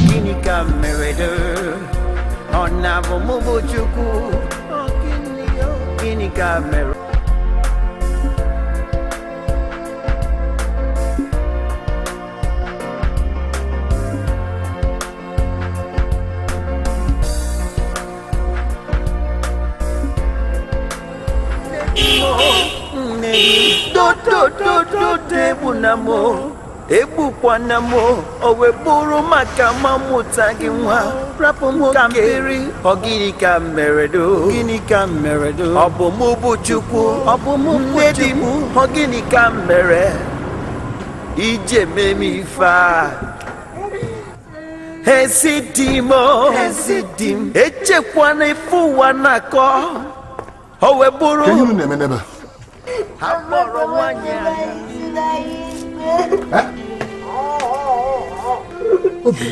Gịnị ka m mere do? Ọ na-abụ mụ bụ Chukwu? Gịnị ka m mere? Nne dododododo egbuna m egbukwana m o wee bụrụ maka ma mụta gị nwa rapụ m ka m biri. Ọ gịnị ka m mere do? Gịnị ka m mere do? Ọ bụ mụ bụ Chukwu? Ọ bụ mụ nne di m? Ọ gịnị ka m mere ije mee m ife a? Ezi di m, ezi di m, echekwana ife ụwa na-akọ o wee bụrụ Ka ihe unu na-eme n'ebe a? Ha kpọrọ nwanyị ahụ. Obi.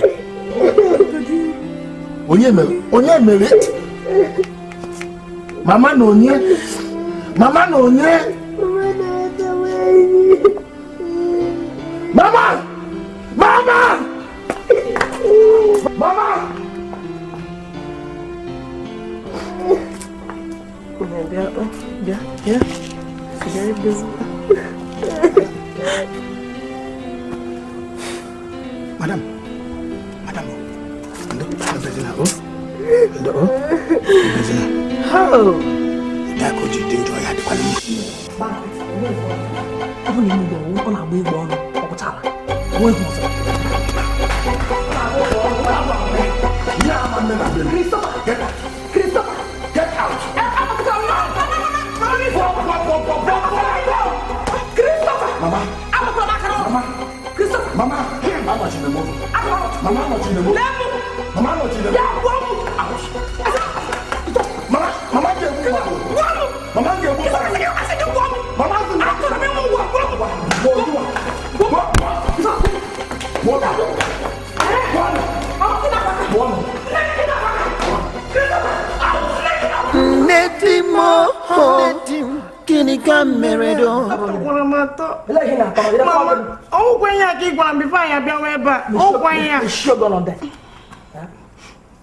Onye mere? Onye mere? Mama na onye? Mama na onye? Mama! Mama! Mama! Bịa, bịa, bịa. Bịa, bịa. Madam, madam, ndo, ebezina, o, ndo, o, ebezina. Oh. Ebe ka o ji dị njọ ya dịkwana mma. Ọ bụ na ime ugbo ọ na-agba igbe ọnụ ọ gwụchala onweghị ọzọ. Ihe ama nne na be m. Get out. Get out. Mama. Mama. Mama. Anọchiri m ụzọ. Mama anọchiri m ụzọ. Mama anọchiri m ụzọ. Out. Mama, mama ga-egbu m. Mama ga-egbu m. Mama sị na Pụọ ugbu a. Pụọ. Pụọ. Pụọ. Pụọ. Nne di m, gịnị ka m mere do? Mama, ọgwụkwa ihe a ka ị gwara m before anyị abịawa ebe a. Ọgwụkwa ihe a.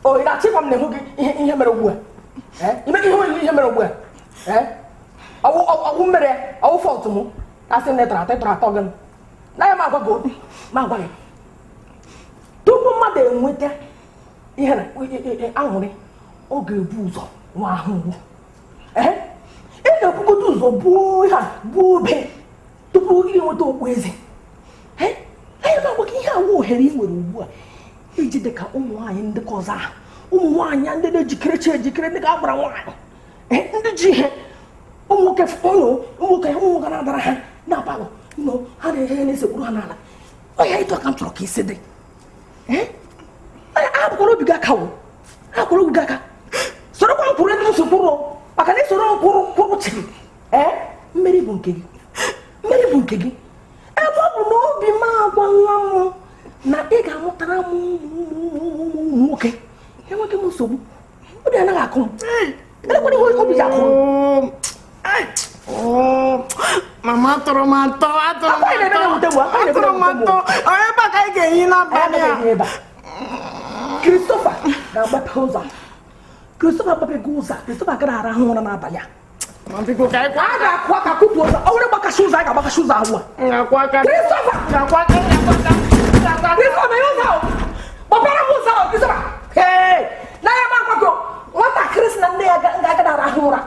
O, ị na-achọ ịgwa m na ịhụ gị ihe mere ugbu a? Ime gị ihe ihe mere ugbu a? Ọwụ mere ọwụ fault mụ. Asị m na ịtara atọ ịtara atọ gị. Na ya m agwa gị obi, m agwa gị. Tupu mmadụ enweta ihe na aṅụrị, ọ ga-ebu ụzọ nwa ahụ mgbu. Ị ga-ebugodo ụzọ buo ihe a, buo obe tupu ị nweta okpu eze. Anyị ga-agwa gị ihe awụ ohere ị nwere ugbu a iji dị ka ụmụ nwaanyị ndị ka ọzọ ahụ, ụmụ nwaanyị ndị na-ejikerecha ejikere, ndị ga-agbara nwaanyị, ndị ji ihe ụmụ nwoke ụmụ nwoke ụmụ nwoke na-adara ha na palọ ha na-ehe na-esekpuru ha n'ala. Ọ ya ịtụ aka m chọrọ ka isi dị. Akwụkwara obi gị aka wụ akwụkwara obi gị aka sorokwa m kwuru ebe m si kwuru maka na isoro m kwuru kwuru chiri. Mmeri bụ nke gị, mmeri bụ nke gị. Ebe ọ bụ na obi m agwala m na ị ga-amụtara m ụmụ nwoke, enweghị m nsogbu. Obi anaghị akụ m. Elekwana ihe obi ji akụ m. Mama atụrụ m atọ, atụrụ m atọ, atụrụ m atọ. Ọ ebe a ka anyị ga-ehi n'abalị a. Christopher ga-agbape ụzọ. Christopher agbapego ụzọ. Christopher agaghị arahụ ụra n'abalị a. Ma biko ka anyị A ga-akụ aka kụpụ ụzọ. Ọ were gbakasị ụzọ, anyị ga-agbakasị ụzọ ahụ a. Ga-akwụ aka. Christopher! Ga-akwụ aka, ga-akwụ aka, ga-akwụ aka. Christopher, meghe ụzọ ahụ. Gbapere m ụzọ ahụ, Christopher. Hey! Na ya ma agbakọ. Nwatakịrị sị na nne ya ga-aga arahụ ụra.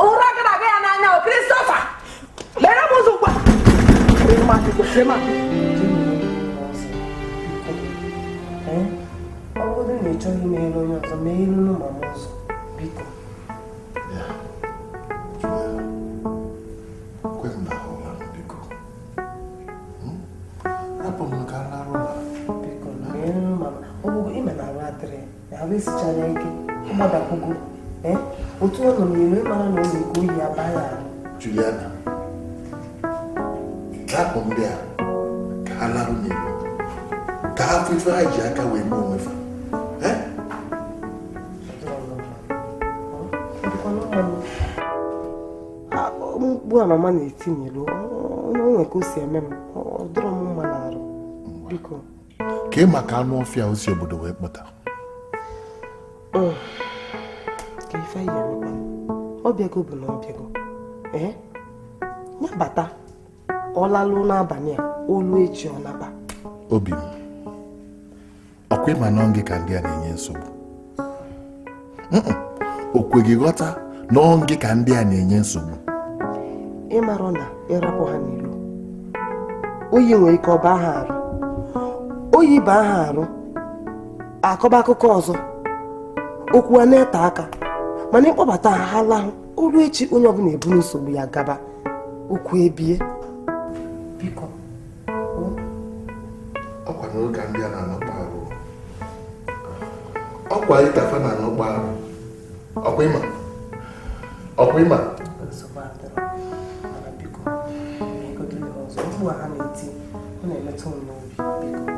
Ụra agaghị aga ya n'anya o, Christopher. Meghere m ụzọ ugbu a. Chere m aka, chere m aka. Ọ bụrụ na ị chọghị imeghere onye ọzọ, meghere mama ụzọ, biko. Kwe m n'ahụ ụra, biko. Rapụ m ka m larụ ụra. Biko, meghere mama. Ọ bụgo ime na arụ adịrị ya, ahụ esichara ike, ọ gbadakwugo. Otu ọ nọ n'ime mara na ọ na-eke oyi aba ya arụ. Juliana, rapụ ndị a ka ha larụ n'ilo, ka ha fụ ife ha ji aka wee mee onwe fa. Mkpu a mama na-eti n'ilo, o nwere ka o si eme m, ọ dịrọ m mma n'arụ. Biko. Ka maka anụ ọfịa osi obodo wee kpọta. Ka ife anyị emekwa ọbịago bụ na ọbịago. Ee, ya bata ọ lalụ n'abalị a olu echi ọ naba. Obi m, ọkwa ịma nọ gị ka ndị a na-enye nsogbu. O kweghị ghọta nọ gị ka ndị a na-enye nsogbu. Ịmarụ na ịrapụ ha n'ilo, oyi nwere ike ọ baa ha arụ. Oyi baa ha arụ, akọba akụkọ ọzọ, okwu a na-ete aka. Mana ịkpọbata ha ha lahụ, olu echi onye ọbụla eburu nsogbu ya gaba, okwu ebie. Biko. Ọkwa n'oge ndị a na-anọkpa arụ. Ọkwa ịkafa na-anọkpa arụ. Ọkwa ịma? Ọkwa ịma? Nsogbu adịrọ. Mana biko, megodu ihe ọzọ. Mkpu a ha na-eti, ọ na-emetụ m n'obi. Biko.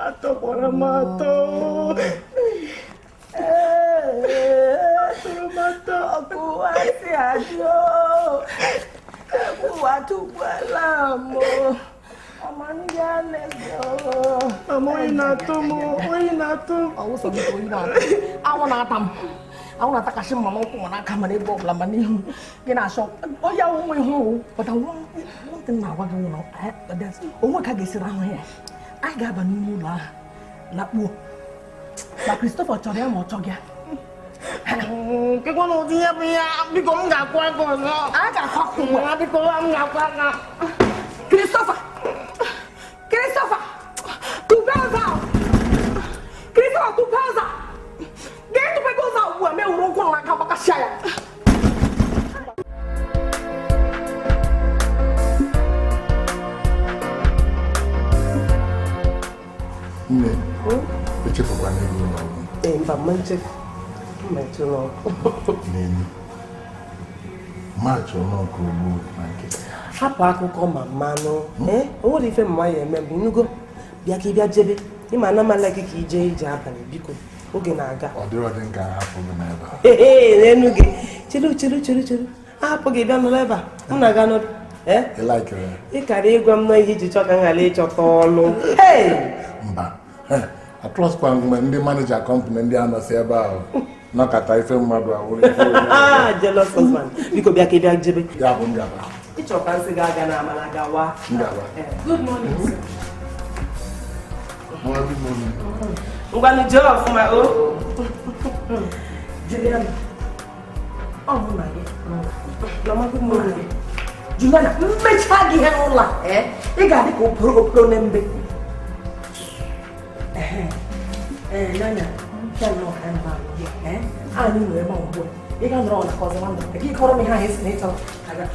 Atọkwara m atọ. Atọrọ m atọ. Ọkụ asị adị o. Ụwa tụgbuola m. Mama, oyi na-atụ m, oyi na-atụ m. Ọwụsọ gị ka oyi na-atụ. Anwụ na-ata m. Anwụ na-atakasị m ma n'ụkwụ ma n'aka ma n'ebe ọbụla ma n'ihu. Gị na-achọ onye ahụ nwe ihe owu. Pụta nwantị m na-agwa gị nwụrụ onwe ka ga-esi rahụ ya. Anyị ga-aba n'ime ụlọ ahụ lakpuo. Ma Christopher chọrọ ya ma ọ chọghị ya. Nkekwa na ụdị ihe bụ ya, biko m ga-akwụ aka ọzọ. A ga-akwụ aka ugbu a. Biko m ga-akwụ aka. Christopher! Christopher! Tụpee ụzọ ahụ! Christopher, tụpee ụzọ! Gaa tụpee ụzọ ugbu a, mewuru ụkwụ m n'aka gbakasịa ya. Nne, echefukwana ego ụlọ ọgwụ. Ee, mba, mma nchefu. Mma eche ụlọ ọgwụ. N'elu, maachị ọnụọkụ ugbo na nkịtị. Hapụ akụkọ ma mmanụ. Ee, o nwere ife mma ya eme mgbe inugo. Bịa ka ị bịa jebe. Ịma na amala gị ka ije ije abalị, biko. Oge na-aga. Ọ dịrọ dị nka ahapụ gị n'ebe a. Ee, n'enu gị. Cheru cheru cheru cheru. Ahapụ gị bịa nọrọ ebe a. M na-aga n'ọdụ. Ee? Ị laikere ya? Ị kara ịgwa m na ihe iji chọ ka m ghara ịchọta ọlụ. Hey! Mba. Atrọskwa mgbe ndị manija kọmpanị ndị a nọsi ebe ahụ nọkọta ife mmadụ awụrụ ife onye. Jealous husband. Biko bịa ka ị bịa jebe. Ya bụ ngaba. Ịchọ ka nsị ga-aga na amala gawa. Ngaba. Good morning, sir. Good morning. Ngwanụ jee ọfụma o. Juliana, ọ mụ na gị n'ụlọ. Mama, good morning. Juliana, mmecha gị ihe n'ụlọ a, ị ga-adị ka okporo okporo na mbe. Ee, n'anya, mpịa nnọọ ka anyị na-alụ gị. Anyị nwere ebe a ugbu a. Ị ga nọrọ na ka ọzọ nwanne m. Gị kọrọ m ihe ahụ esi na ịchọrọ ka ga.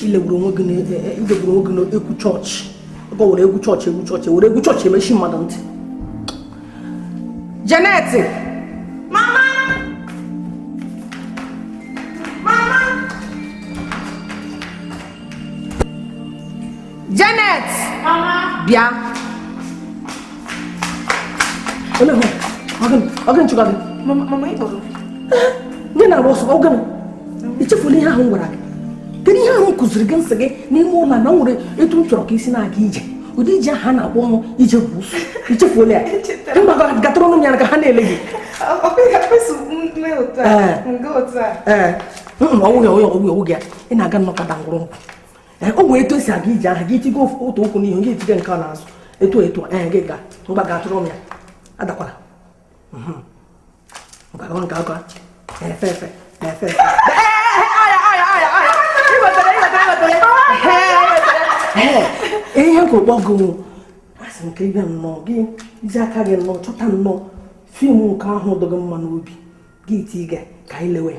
Ilegburu onwe gị n'egwu chọọchị. Oge were egwu chọọchị were egwu chọọchị emechi mmadụ ntị. Janet! Mama! Mama! Janet! Mama! Bịa. Ole hụ, ọ gịnị chụga gị? Mama, ị kpọrọ. Ndị na-agba ọsọ, ọ gịnị? I chefula ihe ahụ m gwara gị? Kedu ihe ahụ m kụziri gị nsị gị n'ime ụlọ na nwere etu m chọrọ ka isi na-aga ije? Ụdị ije ahụ a na-akpọ ọnwụ ije bụ ụsụ. I chefuola ya? Mba, gatụrụ ọnụ m ya ka ha na-ele gị. Ee, ọwụghị ya. Ị na-aga nnọọ ka dangụrụ nkwụ. O nwere etu esi aga ije ahụ, gị tigo otu ụkwụ n'ihu, gị etigo nke n'azụ. Etu ee gị gaa. Ngwa gatụrụ m ya. Adakwala. Nke aka. Efe efe. Efe efe. Ihe nke ọgbọgụ asị m ka ị bịa nnọọ gị ji aka gị nnọọ chọta nnọọ fiimu nke ahụ dị gị mma n'obi gị iti gị ka anyị lewe.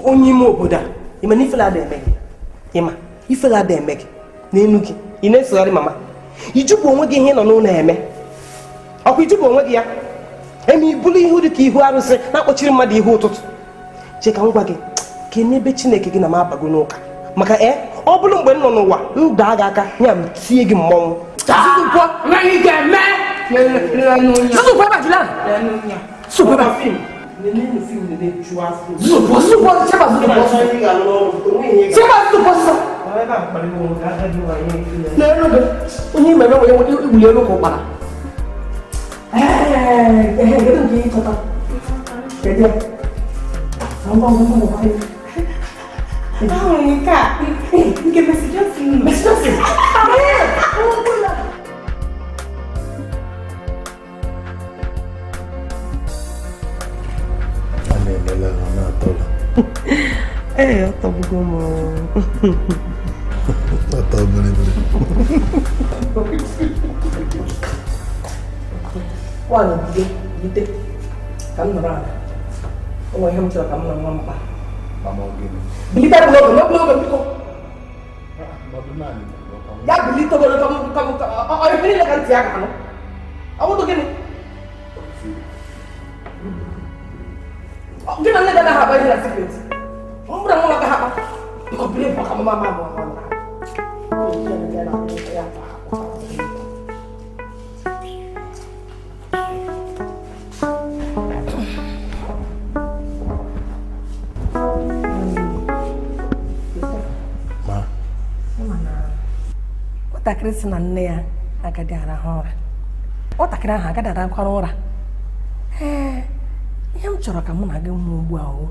Onye ime obodo a ịma na ifela ada eme gị, ịma ifela ada eme gị n'enu gị, ị na-esogharị mama, ijupụ onwe gị ihe nọ n'ụlọ eme ọkwa ijupụ onwe gị ya eme ibulu ihu dị ka ihu arụsị na-akpọchiri mmadụ ihu ụtụtụ. Che ka m gwa gị ka n'ebe Chineke gị na m abago n'ụka maka ọ bụrụ mgbe m nọ n'ụwa m daa gị aka ya m tie gị mmọnwụ. Onye mere igbuli elu ka ụkpara. Nke Mercy Johnson. Mercy Johnson. A na-emela ọ na-atọ gị. Ee, ọ tọgbugo m. Ọ tọ biribiri. Nwaanyị bilite ka m nọrọ ala. O nwere ihe m chọrọ ka m na nwa m kpaa. Bilite n'oge n'oge biko. Ya bilite ogologo ka m ọ ife niile ka ntị ya ga-anụ. Ọ bụdụ gịnị? Gị na nne gị anaghị agba ihe na secret. M bụrụ na nwa gị akpa. Biko bilie pụọ ka mama ama ama ama. Nwatakịrị si na nne ya agadi arahụ ụra. Nwatakịrị ahụ agadi arakwara ụra. Ee, ihe m chọrọ ka mụ na gị mụ ugbu a o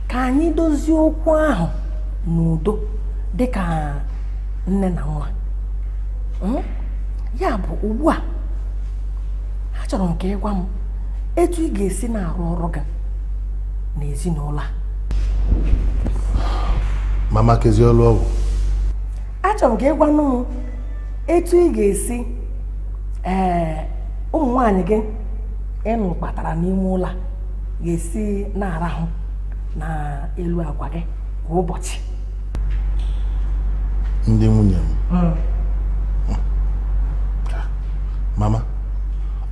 ka anyị dozie okwu ahụ n'udo dị ka nne na nwa. Ya bụ ugbu a achọrọ m ka ị gwa m etu ị ga-esi na-arụ ọrụ gị n'ezinụlọ a. Mama kezi ọlụ ọgwụ. Achọrọ m ka ị gwanụ m etu ị ga-esi ụmụ nwaanyị gị ịnụ kpatara n'ime ụlọ a ga-esi na-arahụ n'elu akwa gị kwa ụbọchị. Ndị nwunye m. Mama,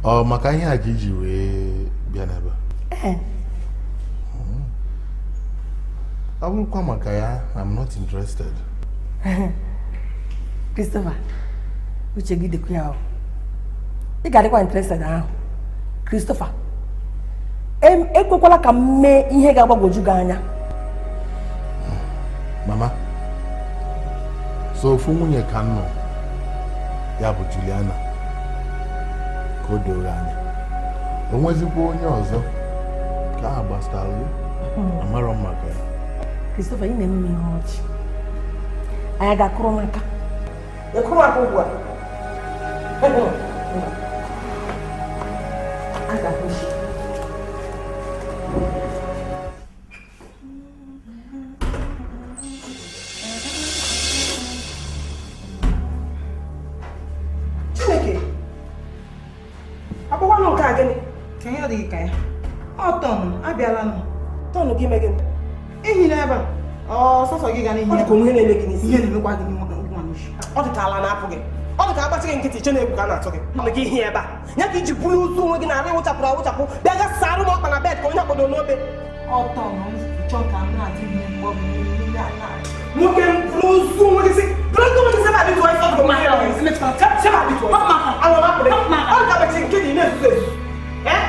ọ maka ihe a ka iji wee bịa n'ebe a? Ọ bụrụkwa maka ya, I'm not interested. Christopher, uche gị dịkwa ya. Ị ga-adịkwa interested ahụ. Christopher, ekwekwala ka m mee ihe ga-agbagwoju gị anya. Mama, so ofu nwunye ka m nọ, ya bụ Juliana, ka o doro anya. O nwezikwa onye ọzọ ka a gbasara gị, amarọ m maka ya. Christopher, ị na-eme ihe ọchị. Anyị ga-akụrụ m aka. Ịkụrụ aka ugbu a. A ga-ahụ isi. Chineke, akwụkwọ nke a gịnị? Ka ihe ọ dịghị ka ya. Ọ tọnụ, abịala nụ. Tọnụ gị mee gịnị? Ehi n'ebe a. Ọsọsọ gị ga n'ihe. Ọ dị ka onwe na-eme gị n'isi. Ihe na-emekwa gị n'ime ọ dị ka ala na-apụ gị. Ọ dị ka agbachi gị nkịtị iche na-egwu ka a na-atụ gị. Ọ dị gị ihe ebe a. Ya ka iji buru ụzọ onwe gị na-arụ ịwụchapụrụ awụchapụ bịa ga sarụ m ọkpa na bed ka onye akpọdo n'obe. Ọtọ na nchọ ka m na-adị ihe mgbe ọ bụla. Nwoke m buru ụzọ onwe gị si buru ụzọ onwe gị sebe adịtụ ọsọ dụrụ ma ya ọsọ sebe adịtụ ọsọ. Ala na-apụ gị. Ọ dị ka agbachi nkịtị na-ezuzu ezu. Ee?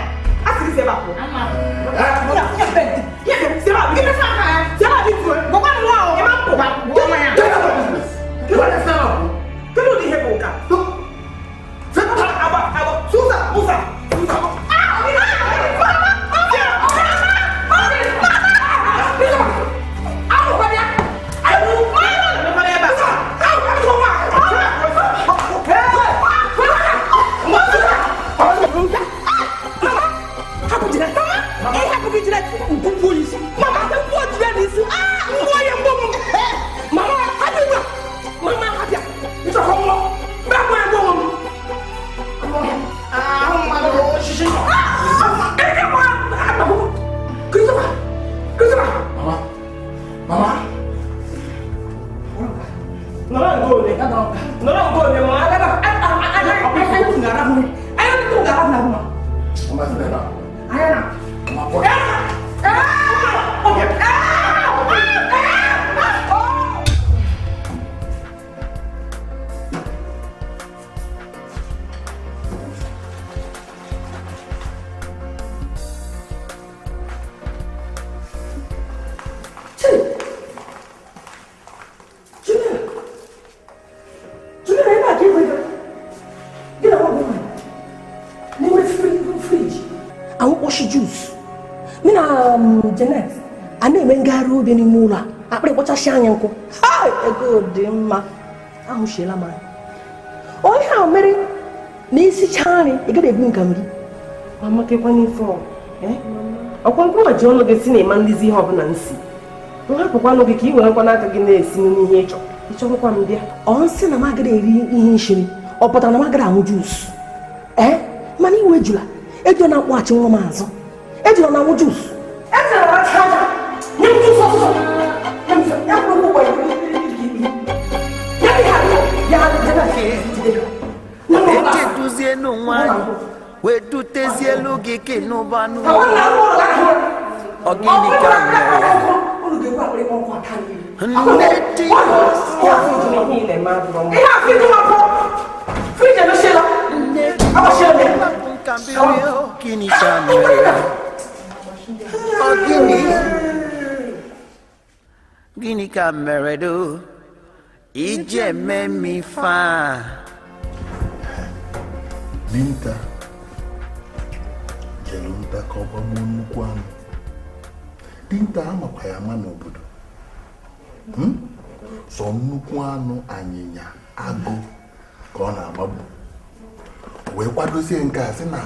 A sị gị sebe apụ. Janet, a na-eme ngagharị obi n'ime ụlọ a akpịrị kpọchasị anya nkụ. Ego dị mma ahụchiela m anya. Onye ahụ mere na isichaa nri ị gaghị ebu nka nri. Mama kekwana ife ọ ọkwa nkwụwa ji ọnụ gị si na ịma nlizi ihe ọbụla nsi nhapụkwanụ gị ka ị werekwa n'aka gị na-esi n'ihe ịchọ ịchọrọkwa m bịa. Ọ nsị na m agaghị eri ihe nshiri ọ pụtara na m agaghị aṅụ juus ee mana iwe ejula ejula na-akpọghachi nwa m azụ ejula na-aṅụ juus. Echeduzienu nwanyị wee dutezielu gị ka ịnụbanụ ọ gịnị ka mere nne di gịnị ka mere ọ gịnị gịnị ka mere do ije mee m ife a. Dinta jere nta ka ọ gbagbuo nnukwu anụ. Dinta amakwa ya ama n'obodo. Sọ nnukwu anụ anyịnya agụ ka ọ na-agbagbu. Wee kwadozie nke a sị na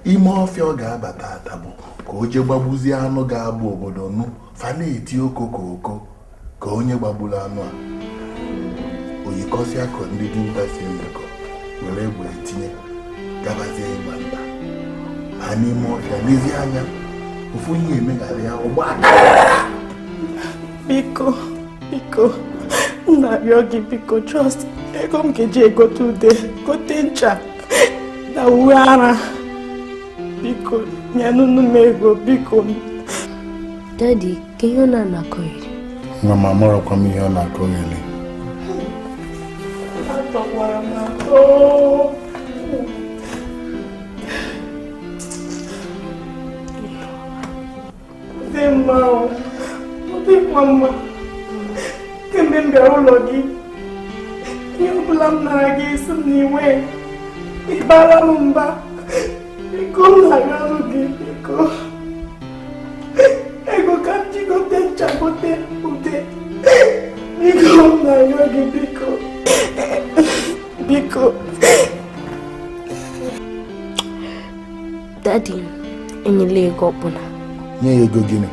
ime ọfịa ọ ga-abata ata bụ ka o jee gbagbuzie anụ ga-abụ obodo nụ fa na-eti okokoko ka onye gbagburu anụ a. Oyikọsịa ka ndị dinta si eyikọ were egbe etinye gabazie ịgba nta ma n'ime ọfịa n'ezi anya ofu ihe emeghara ya ụgbọ aka. Biko biko m na-arịọ gị biko trust ego m ga-eji egote ude gote ncha na uwe ara biko nyenụnụ m ego biko. Daddy, ka ihe ọ na-akọgheri? Nwa m amarakwa m ihe ọ na-akọgheri. Atọkwara m atọ. Dị mma ọ dịkwa mma kemgbe m bịara ụlọ gị ihe ọbụla m nara gị isi m n'iwe ịbara m mba biko m na-arịọ gị biko ego ka m ji gote ncha gote ude biko m na-arịọ gị biko biko. Daddy, enyela ego ọbụla. Nye ya ego gịnị?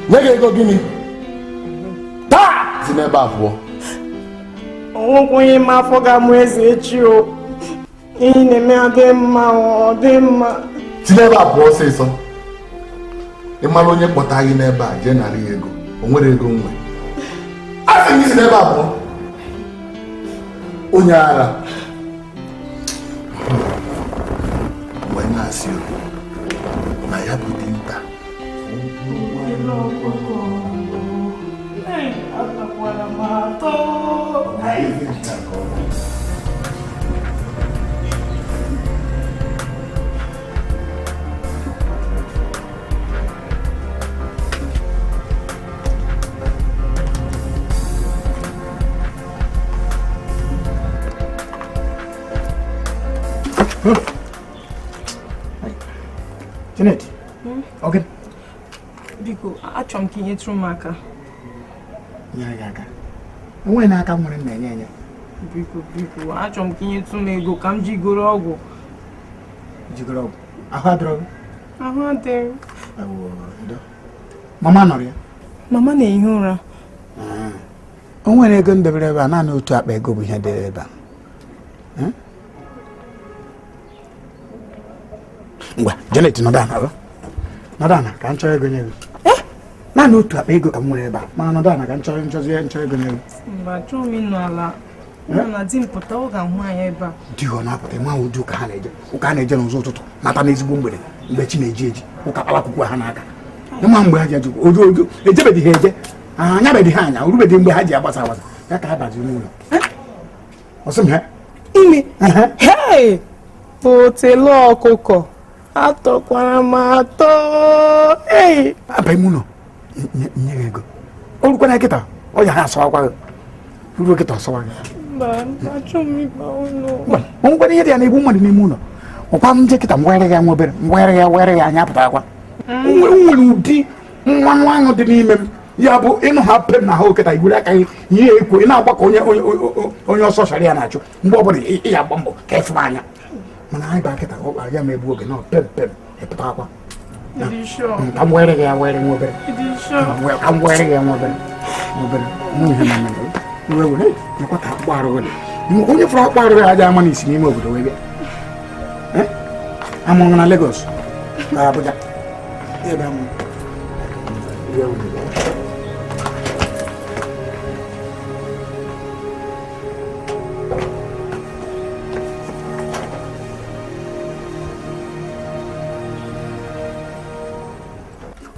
Nye gị ego gịnị? Taa! Si n'ebe a pụọ. Onwekwa onye ma afọ ga-amụ eze echi o. Ihe na-eme adị mma ọ dị mma. Si n'ebe a pụọ ọsịsọ. Ị mara onye kpọta gị n'ebe a jee nara ya ego. O nwere ego nwe. A sị m gị si n'ebe a pụọ. Onye ara. Mgbe na-asị na ya bụ dinta. Janet, okay. Biko, achọrọ m ka ị nyetụrụ m aka. Nyere gị aka? Enweghị n'aka nwere m na-enye enye. Biko, biko, achọrọ m ka ị nyetụ m ego ka m jigoro ọgwụ. Jigoro ọgwụ? Ahụ adịrọ gị? Ahụ adịrị. Mama nọrọ ya? Mama na-ehi ụra. O nwere ego m debere ebe a, naanị otu akpa ego bụ ihe debere ebe a. Ngwa, Janet, nọdụ ala. Nọdụ ala ka m chọrọ ego nye gị. Naanị otu akpa ego ka m nwere ebe a, mana nọdụ ala ka m chọrọ nchọrọ ego nye gị. Mba, achọghị m ịnọ ala. Nọ na di m pụta, ọ ga-ahụ anyị ebe a. Di ọ na-apụta, nwa ahụ dị ụka ha na-eje. Ụka ha na-eje n'ụzọ ụtụtụ, nata n'ezigbo mgbede, mgbe chi na-eji eji, ụka kpalakwukwu ha n'aka. Nwa mgbe ha ji eje, ojo ejebedị ha eje. Anyabedị ha anya, orubedị mgbe ha ji agbasa agbasa. Ya ka ha bazi n'ụlọ. Ọ sị m ha? Ime. Hei! Otelu ọkụkọ. Atọkwara m atọ. Ee! Abaghị m ụlọ nye gị ego. O rukwana kịta, ọ ya ha asọwakwa gị. Ruo kịta ọsọwa gị. Mba, achọghị m ịba ụlọ. O nwekwara ihe dị ya na-egbu mmadụ n'ime ụlọ. Ọkwa m je kịta m were ya nwa obere, m were ya were ya anya apụtakwa. O nwere ụdị mmanụ aṅụ dị n'ime m. Ya bụ ịnụ ha pem na ha oketa igwere aka gị ihe ekwo ị na-agbakọ onye ọsọ shara ya na-achụ mgbe ọbụla ị ya agba mbọ ka ịfụ anya. Mana anyị ba kịta ọ ya ma egbu oge na pem pem ịpụta akwa. Ka m were ya were nwa obere. Ka m were ya nwa obere. Obere. Ihe na-eme. Iwe were nyekwa ka akpụkpọ arụ gị. Onye fụrụ akpụkpọ arụ gị aja ama n'isi n'ime obodo wee bịa. Amụrụ na Lagos na Abuja. Ebe amụrụ. Iwe were.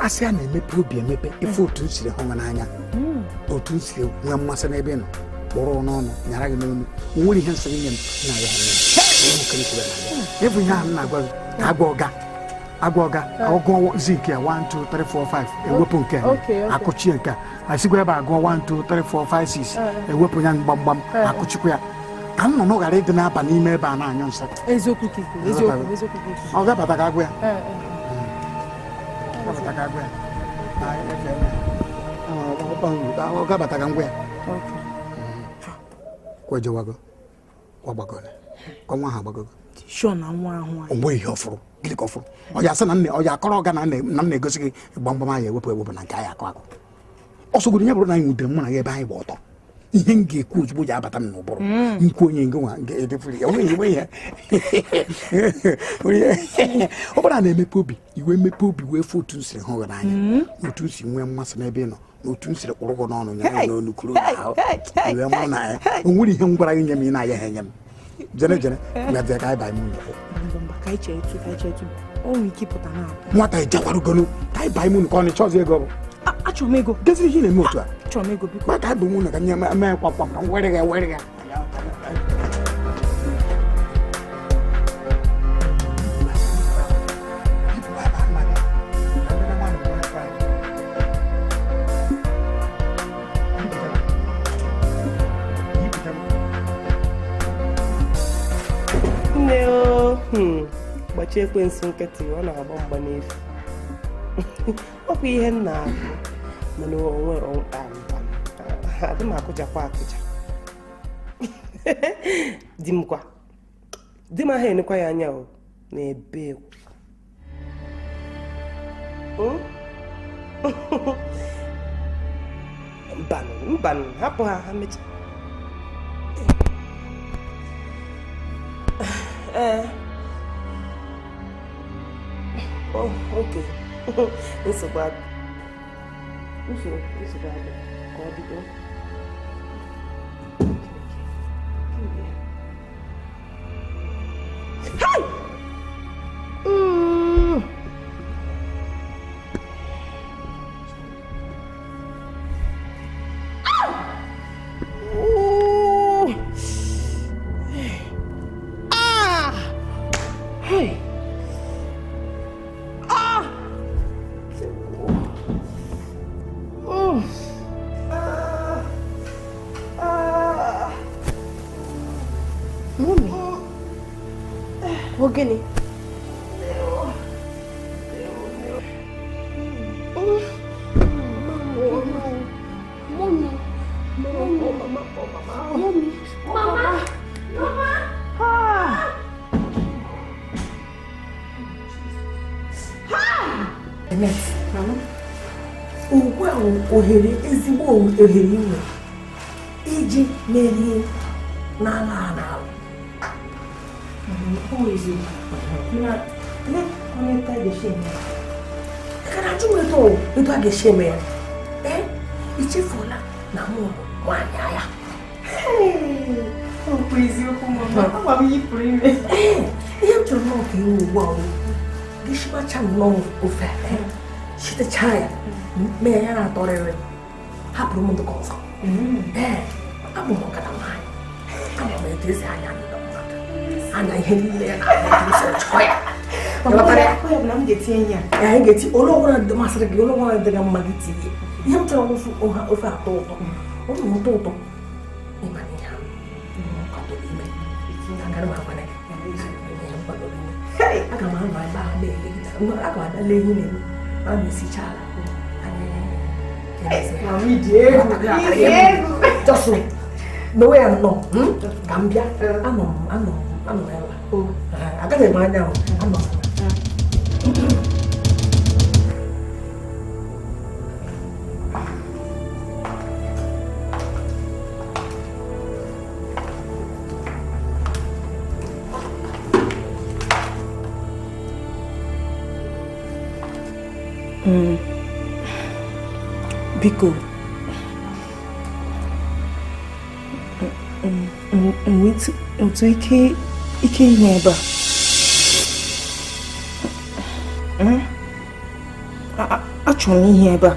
Asị a na-emepe obi emepe ife otu siri hụ n'anya otu siri nwee mmasị n'ebe ị nọ kpọrọ n'ọnụ nyara gị n'olu nwere ihe nsị gị nye m na ya ịbụ ihe ahụ m na-agwa gị ka agwa ọga ọgụọ zik ya 1 2 3 4 5 ewepụ nke akụchie nke a asịkwa ebe agụọ 1 2 3 4 5 6 ewepụ ya mgbamgbam akụchikwa ya ka nnụnụ ghara ịdị na-aba n'ime ebe a na-anyụ nsị. Ọ gabata ka agwa ya. Ọ gabata ka ngwa ya. Kwejewago, kwa gbagole, kwa nwa ha agbagogo. Onwe ihe ọfụrụ, gịnị ka ọfụrụ? Ọ ya asị na nne, ọ ya akọrọ ọga na m na-egosi gị gbamgbam anyị ewepụ ewepụ na nke anyị akụ akụ. Ọsọgoro ya bụrụ na anyị nwudere mụ na ya ebe anyị gba ọtọ. Ihe m ga-ekwu ozugbo ji abata m n'ụbụrụ. Nkwu onye nke nwa ga-edefuru ya. Onwe ihe. Ọ bụrụ na na-emepe obi, iwe mepe obi wee fụ otu m siri hụ gị n'anya, otu m si nwee mmasị n'ebe ị nọ, na otu m siri kpụrụ gị n'ọnụ nyere n'olu kuru n'ahụ. Iwe mara na ya. O nwere ihe m gwara gị nye m ị na-aya ha enye m. Jere jere, bịa ka anyị baa ime ụlọ. Nwata ejekwarugonu ka anyị baa ime ụlọ ka ọ na-echọzi ego bụ. Achọrọ m ego. Gezi ihe na-eme otu a. Achọrọ m ego biko. Maka bụ nwunye ka nye mee kwam ka m were ya were ya. Nne o, gbachie ekwensu nkịtị, ọ na-agba mgba n'efu. Ọ bụ ihe m na-agụ mana onwe adị m akụjakwa akụja. Di m kwa di m ahụ enekwa ya anya o na-ebe mbanụ mbanụ hapụ ha ha mechaa. Ee, oh, okay. Nsogbu adị. Nsogbu adị ka ọ dịgo. Hey! Hey! Ah! Mm. Ah. Mummy. Ọ gịnị? Mummy. Mummy. Mummy. Mama. Mama. Ah. Ugbu a ohere ezigbo ohere inwe iji merie n'ala a n'ala. Ka na ajụ m etu a ga-esi eme ya. Ee, ichefuola na mụ bụ nwaanyị agha. Ee, ihe m chọrọ nnọọ ka inwe ugbu a bụ gị shimacha nnọọ ofe shitechaa ya mee ya na-atọrịrị hapụrụ m ndị ka ọzọ. Ee, abụ m ọkada nwaanyị, ama m etu esi anya ndị mmadụ anya ihe niile ya na-ahụ etu esi chọọ ya. Anyị ga-eti ole ọbụla masịrị gị, ole ọbụla dị gị mma gị tinye. Ihe m chọrọ bụ ofe atọ ụtọ, ọ bụ ụtọ ụtọ ịma na ihe ahụ kwadoro ime. Agara m agwa gị ihe m kwadoro ime. Aga m anọ ebe ahụ na-ele gị, aga m abịa lee ihe na-eme a na-esicha ala. Just mewe ya nnọọ ka m bịa, anọ m ebe a, agaghị m anya anọ m. Biko, otu ike ihe ebe a. Achọrọ m ihe ebe a.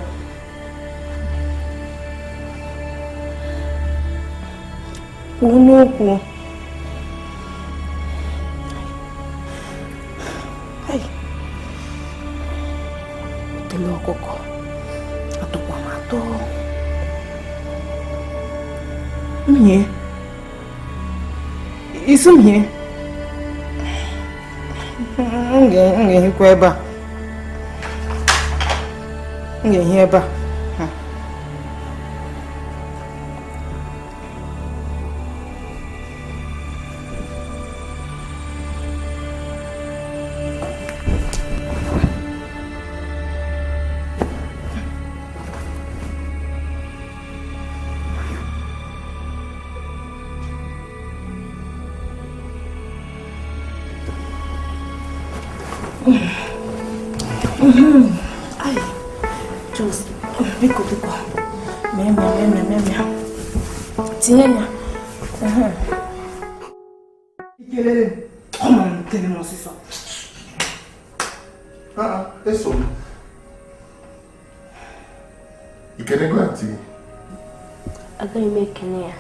Kwuo n'okwu. Tele ọkụkọ atọkwa m atọ. Mhie. Isi m hie. M ga-ehikwa ebe a. M ga-ehi ebe a. Ai, just biko biko. Meme. Tinye ya. Ikelele. Come on, tell him ọsịsọ. Ah, eso m. Ikenego aunty. Agaghị m ekene ya.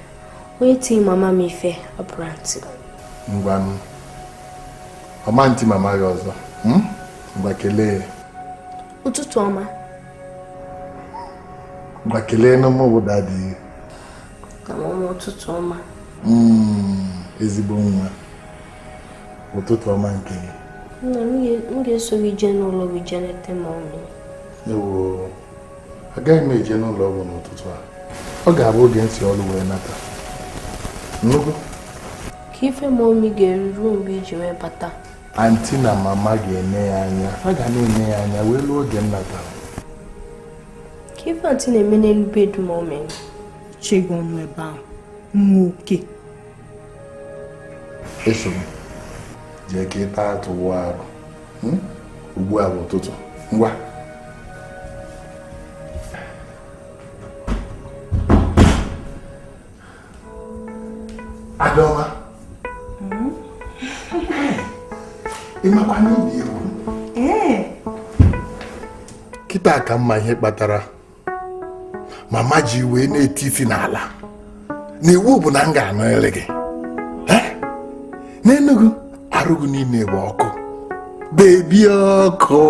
Onye tinye mama m ife abụrụ aunty. Ngwanụ. Ọma ntị mama gị ọzọ. Ngwa kelee. Ụtụtụ ọma. Ngwa kelee na mụ bụ dadi. Na mama ụtụtụ ọma. Ezigbo nwa. Ụtụtụ ọma nke gị. Nna m ga-eso gị jee n'ụlọ gị jee leta mọmị. Ewo, agaghị m eje n'ụlọ ọgwụ n'ụtụtụ a. Ọ ga-abụ oge ntị ọrụ wee nata. Nnukwu? Ka ife mọmị ga-eru ruo mgbe iji wee bata. Aunty na mama ga-ene ya anya. Ha ga na-ene ya anya wee ruo oge m natara. Ka ife aunty na-eme n'elu bed mọmị. Chego ọnụ ebe ahụ. Nwoke. Eso m. Jee ka ị taa atụ wụọ arụ. Ugbu a bụ ụtụtụ. Ngwa. Adọma. Ịmakwa n'ịdị egwu. Kịta ka mma ihe kpatara mama ji wee na-eti isi n'ala na iwu bụ na m ga-anọnyere gị. N'Enugu arụghị niile bụ ọkụ. Bebi ọkụ.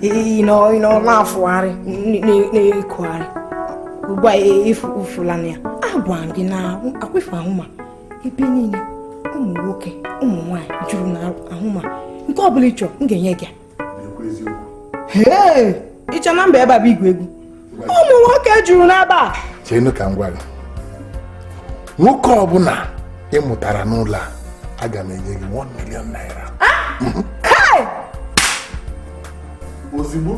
Ị nọ na-afụgharị na-ekugharị ugbu a efulana ya. Agwa gị na akwefu ahụma ebe niile ụmụ nwoke ụmụ nwaanyị juru na ahụma nke ọ bụla ị chọrọ m ga-enye gị. Ịchọ na mba ebe a bụ igwe egwu ụmụ nwoke juru n'ebe a. Cheenụ ka m gwa gị, nwoke ọbụla ị mụtara n'ụlọ a aga m enye gị 1 million naira. Ozugbo.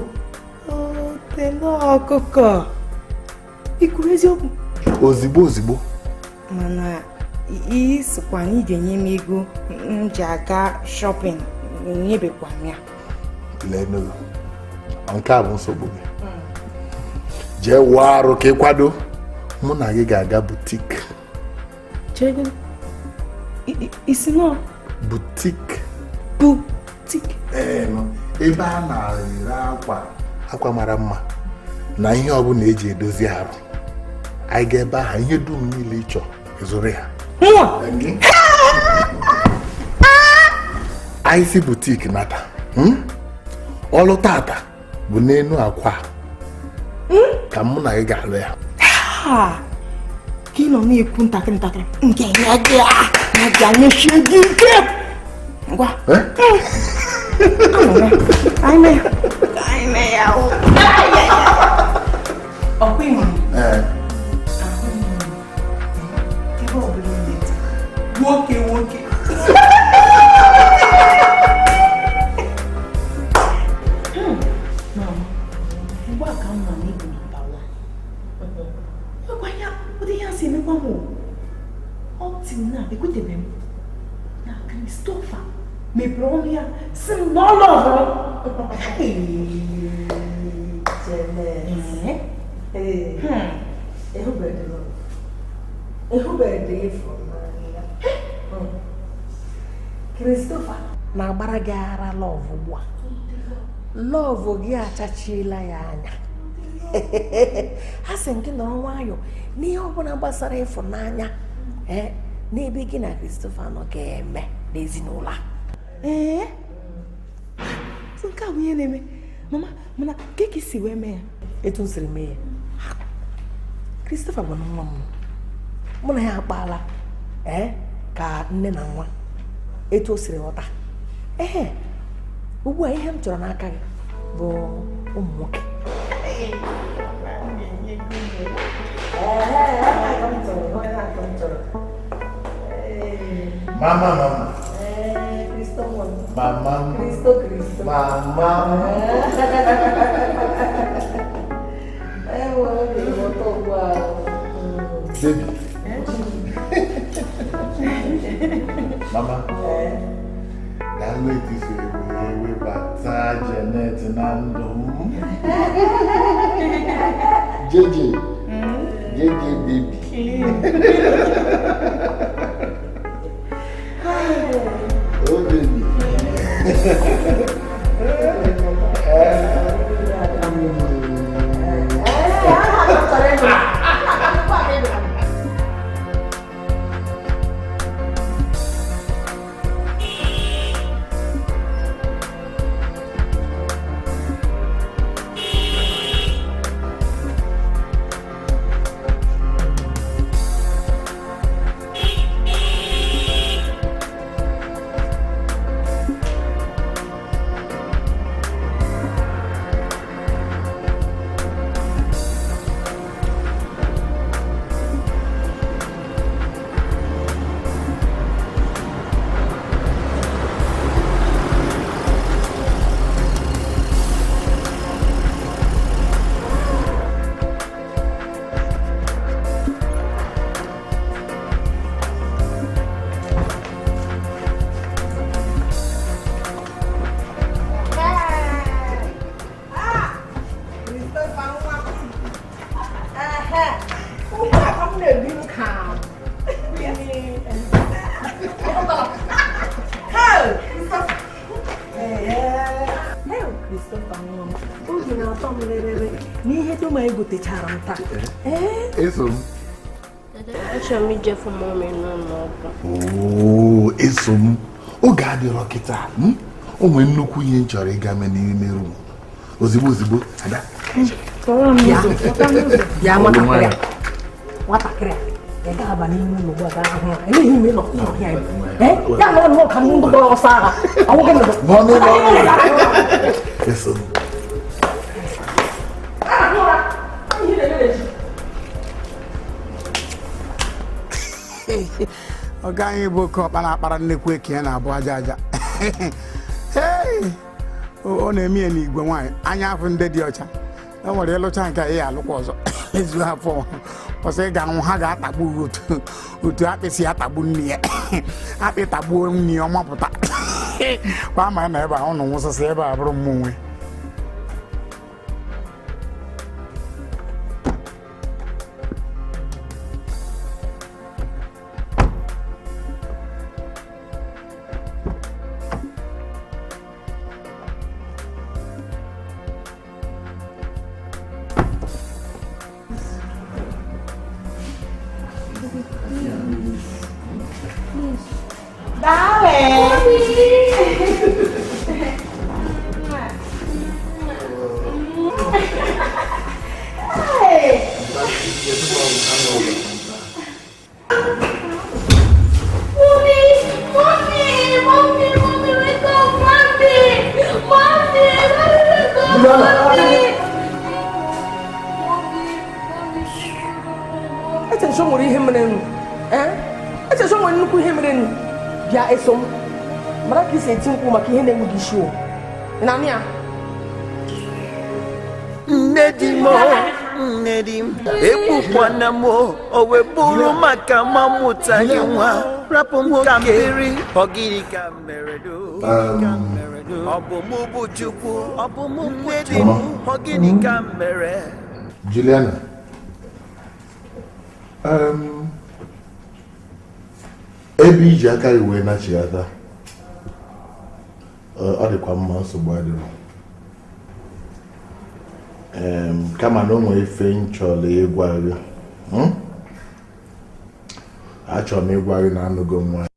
Otele ọkụkọ i kwuru eziokwu? Ozugbo ozugbo. Mana ị sịkwa na ị ga-enye m ego m ji aga shọpịn, nyebekwa m ya. Lee, nke a bụ nsogbu gị. Jee wụọ arụ ka ị kwado, mụ na gị ga-aga butik. Isi nọ? Butik. Butik? Ee, ebe a na-ere akwa akwa mara mma na ihe ọbụla eji edozi arụ. Anyị ga ebe ahụ ihe dum niile ị chọrọ ịzụrụ ya. Anyị si butik nata. Ọlụ tata bụ n'enu akwa ka mụ na gị ga-alụ ya. Ka ị nọ na-ekwu ntakịrị ntakịrị nke ya gị ga-anyechie gị ike. Ngwa. Nwoke nwoke. Mgbe a ka m nọ n'igwe nọmba 1. Gwa ya ụdị ihe a si emekwa m up till now ekwetebe m na Christopher mepere ọnụ ya si m na ọ lọvụrụ. Christopher na-agbara gị ara lọvụ ugbu a. Lọvụ gị achachiela ya anya. Ha sị gị nọrọ nwayọọ n'ihe ọbụla gbasara ịfụnanya n'ebe gị na Christopher nọ ga-eme n'ezinụlọ a. Ee, nke a bụ ihe na-eme mama, mana ka ka isi wee mee ya? Etu m siri mee ya, Christopher bụ nwa m, mụ na ya akpaala ka nne na nwa etu o siri ghọta. Ee, ugbu a ihe m chọrọ n'aka gị bụ ụmụ nwoke. Mama, mama. Mama. Cristo, Cristo. Mama. Baby. Mama. Daalụ etu i siri wee webata Janet na ndụ m. Jeje. Jeje baby. Oh baby. Ugbu a ka m na-ebi m ka Christopher nwa m, obi na-atọ m rịrịrị n'ihe dum anyị gotechara m taa. Eso m. Achọrọ m ijefu mọmị n'ụlọ ọgwụ. Oo, eso m. Oge adịrọ kịta. O nwere nnukwu ihe m chọrọ ịga mee n'ime rum. Ozigbo ozigbo, Ada. Bịa nwatakịrị a. Nwatakịrị a, ị ga-aba n'ime ụlọ ugbu a gaa hụ ya. Eleghị ime nọ n'ọhịa ya. Ya nọrọ nnọọ ka ndị gbara ọsọ agha. Ọ nwoke nọ. Nọ n'ụlọ ọgwụ. Eso m. Ọga anyị bụ oke ọkpa na-akpara nnekwu eke ya na-abụ aja aja. Ọ na-eme ya n'igwe nwaanyị anya afọ ndị dị ọcha. E nwere ịlụcha nke a ya alụkwa ọzọ ezu afọ ọsọ ị ga-anwụ ha ga-atagbu otu akpị si atagbu nne ya akpị tagbuo nne ya ọmapụta kwa ama ya na ebe a ụnụ nwụsịsị ebe a bụrụ mmụ onwe. Nne di m, nne di m, egbukwana m o wee bụrụ maka ma mụta gị nwa rapụ m ka mmiri ọ gịnị ka mere do ọ bụ mụ bụ Chukwu ọ bụ mụ nne di m ọ gịnị ka mere. Juliana, ebe iji aka gị wee nachighata ọ dịkwa mma, nsogbu adịrọ. Kama na o nwere ife m chọrọ ịgwa gị. Achọrọ m ịgwa gị na anụgo m nwaanyị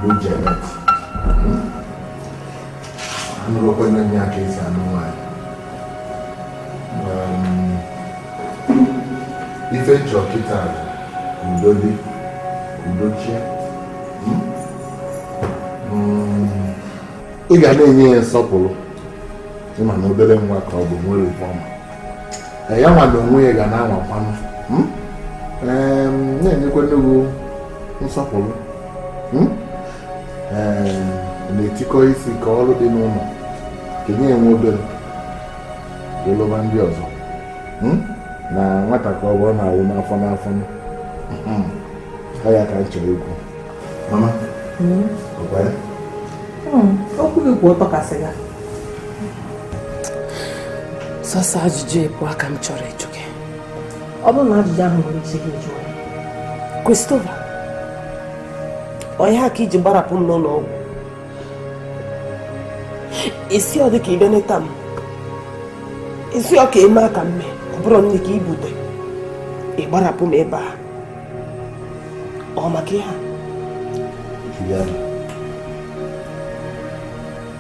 bụ Janet. Anụgokwa nne ya ka esi anụ nwaanyị. Ife m chọrọ kịta ka udo dị, ka udo chie. Ị ga na-enye ya nsọpụrụ ịma na obere nwa ka ọ bụ nwere ife ọma. Ya nwa na onwe ya ga na-anwakwanụ na-enyekwa nnukwu nsọpụrụ na-etikọ isi ka ọrụ dị n'ụlọ kenye enwe obere ịlụba ndị ọzọ na nwata ka ọ bụrụ na-awụ n'afọ n'afọ ya ka m chọrọ ikwu. Mama, ọkwa ya? Okwu gị kwụ ọtọ ka sịga. Sọsọ ajụjụ ịbụ aka m chọrọ ịjụ gị. Ọ bụrụ na ajụjụ ahụ nwere isi gị jụọ ya. Christopher, ọ ihe a ka iji gbarapụ m n'ụlọ ọgwụ? Isi ọ dị ka ị bịa neta m? Isi ọ ka eme aka mme, ọ bụrụ nne ka ibute, ị gbarapụ m ebe a. Ọ maka ihe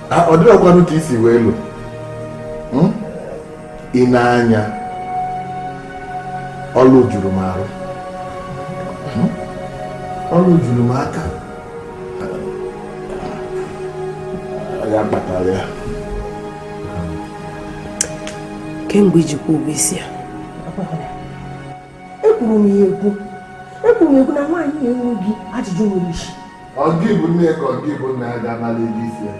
a? Ọ dịrọkwanụ ka isi wee lụ. Ị na-anya ọlụ juru m arụ, ọlụ juru m aka, ya kpatara ya. Kemgbe iji kwụọ ụgwọ isi ya? Ekwuru m ya ekwu, ekwuru m ekwu na nwaanyị enweghị ajụjụ nwere isi. Ọ gị bụ nne ka ọ gị bụ nna ya ga-anara ego isi ya?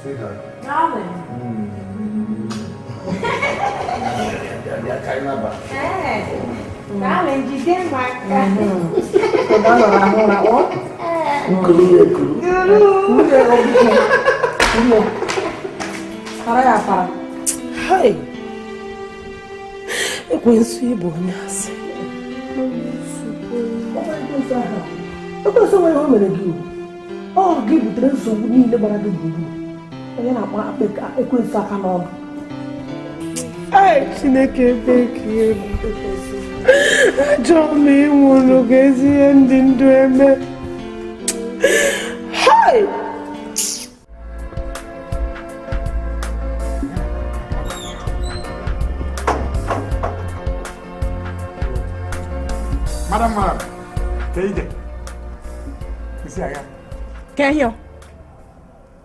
Sweetheart. Darling. Darling, jide m aka. Para ya para. Hai. Ekwensu ịbụ onye asị. Ekwensu nwere ihe o mere gị o. Ọ gị butere nsogbu niile gbara gị gburugburu. Onye na-akpọ ekwensu aka n'ọnụ. Ee, Chineke ebe ka egwu. Achọrọ m ịnwụrụ ka ezi ihe ndị ndụ eme. Hai! Madam, madam, ka ije. Isi aga. Ka ihe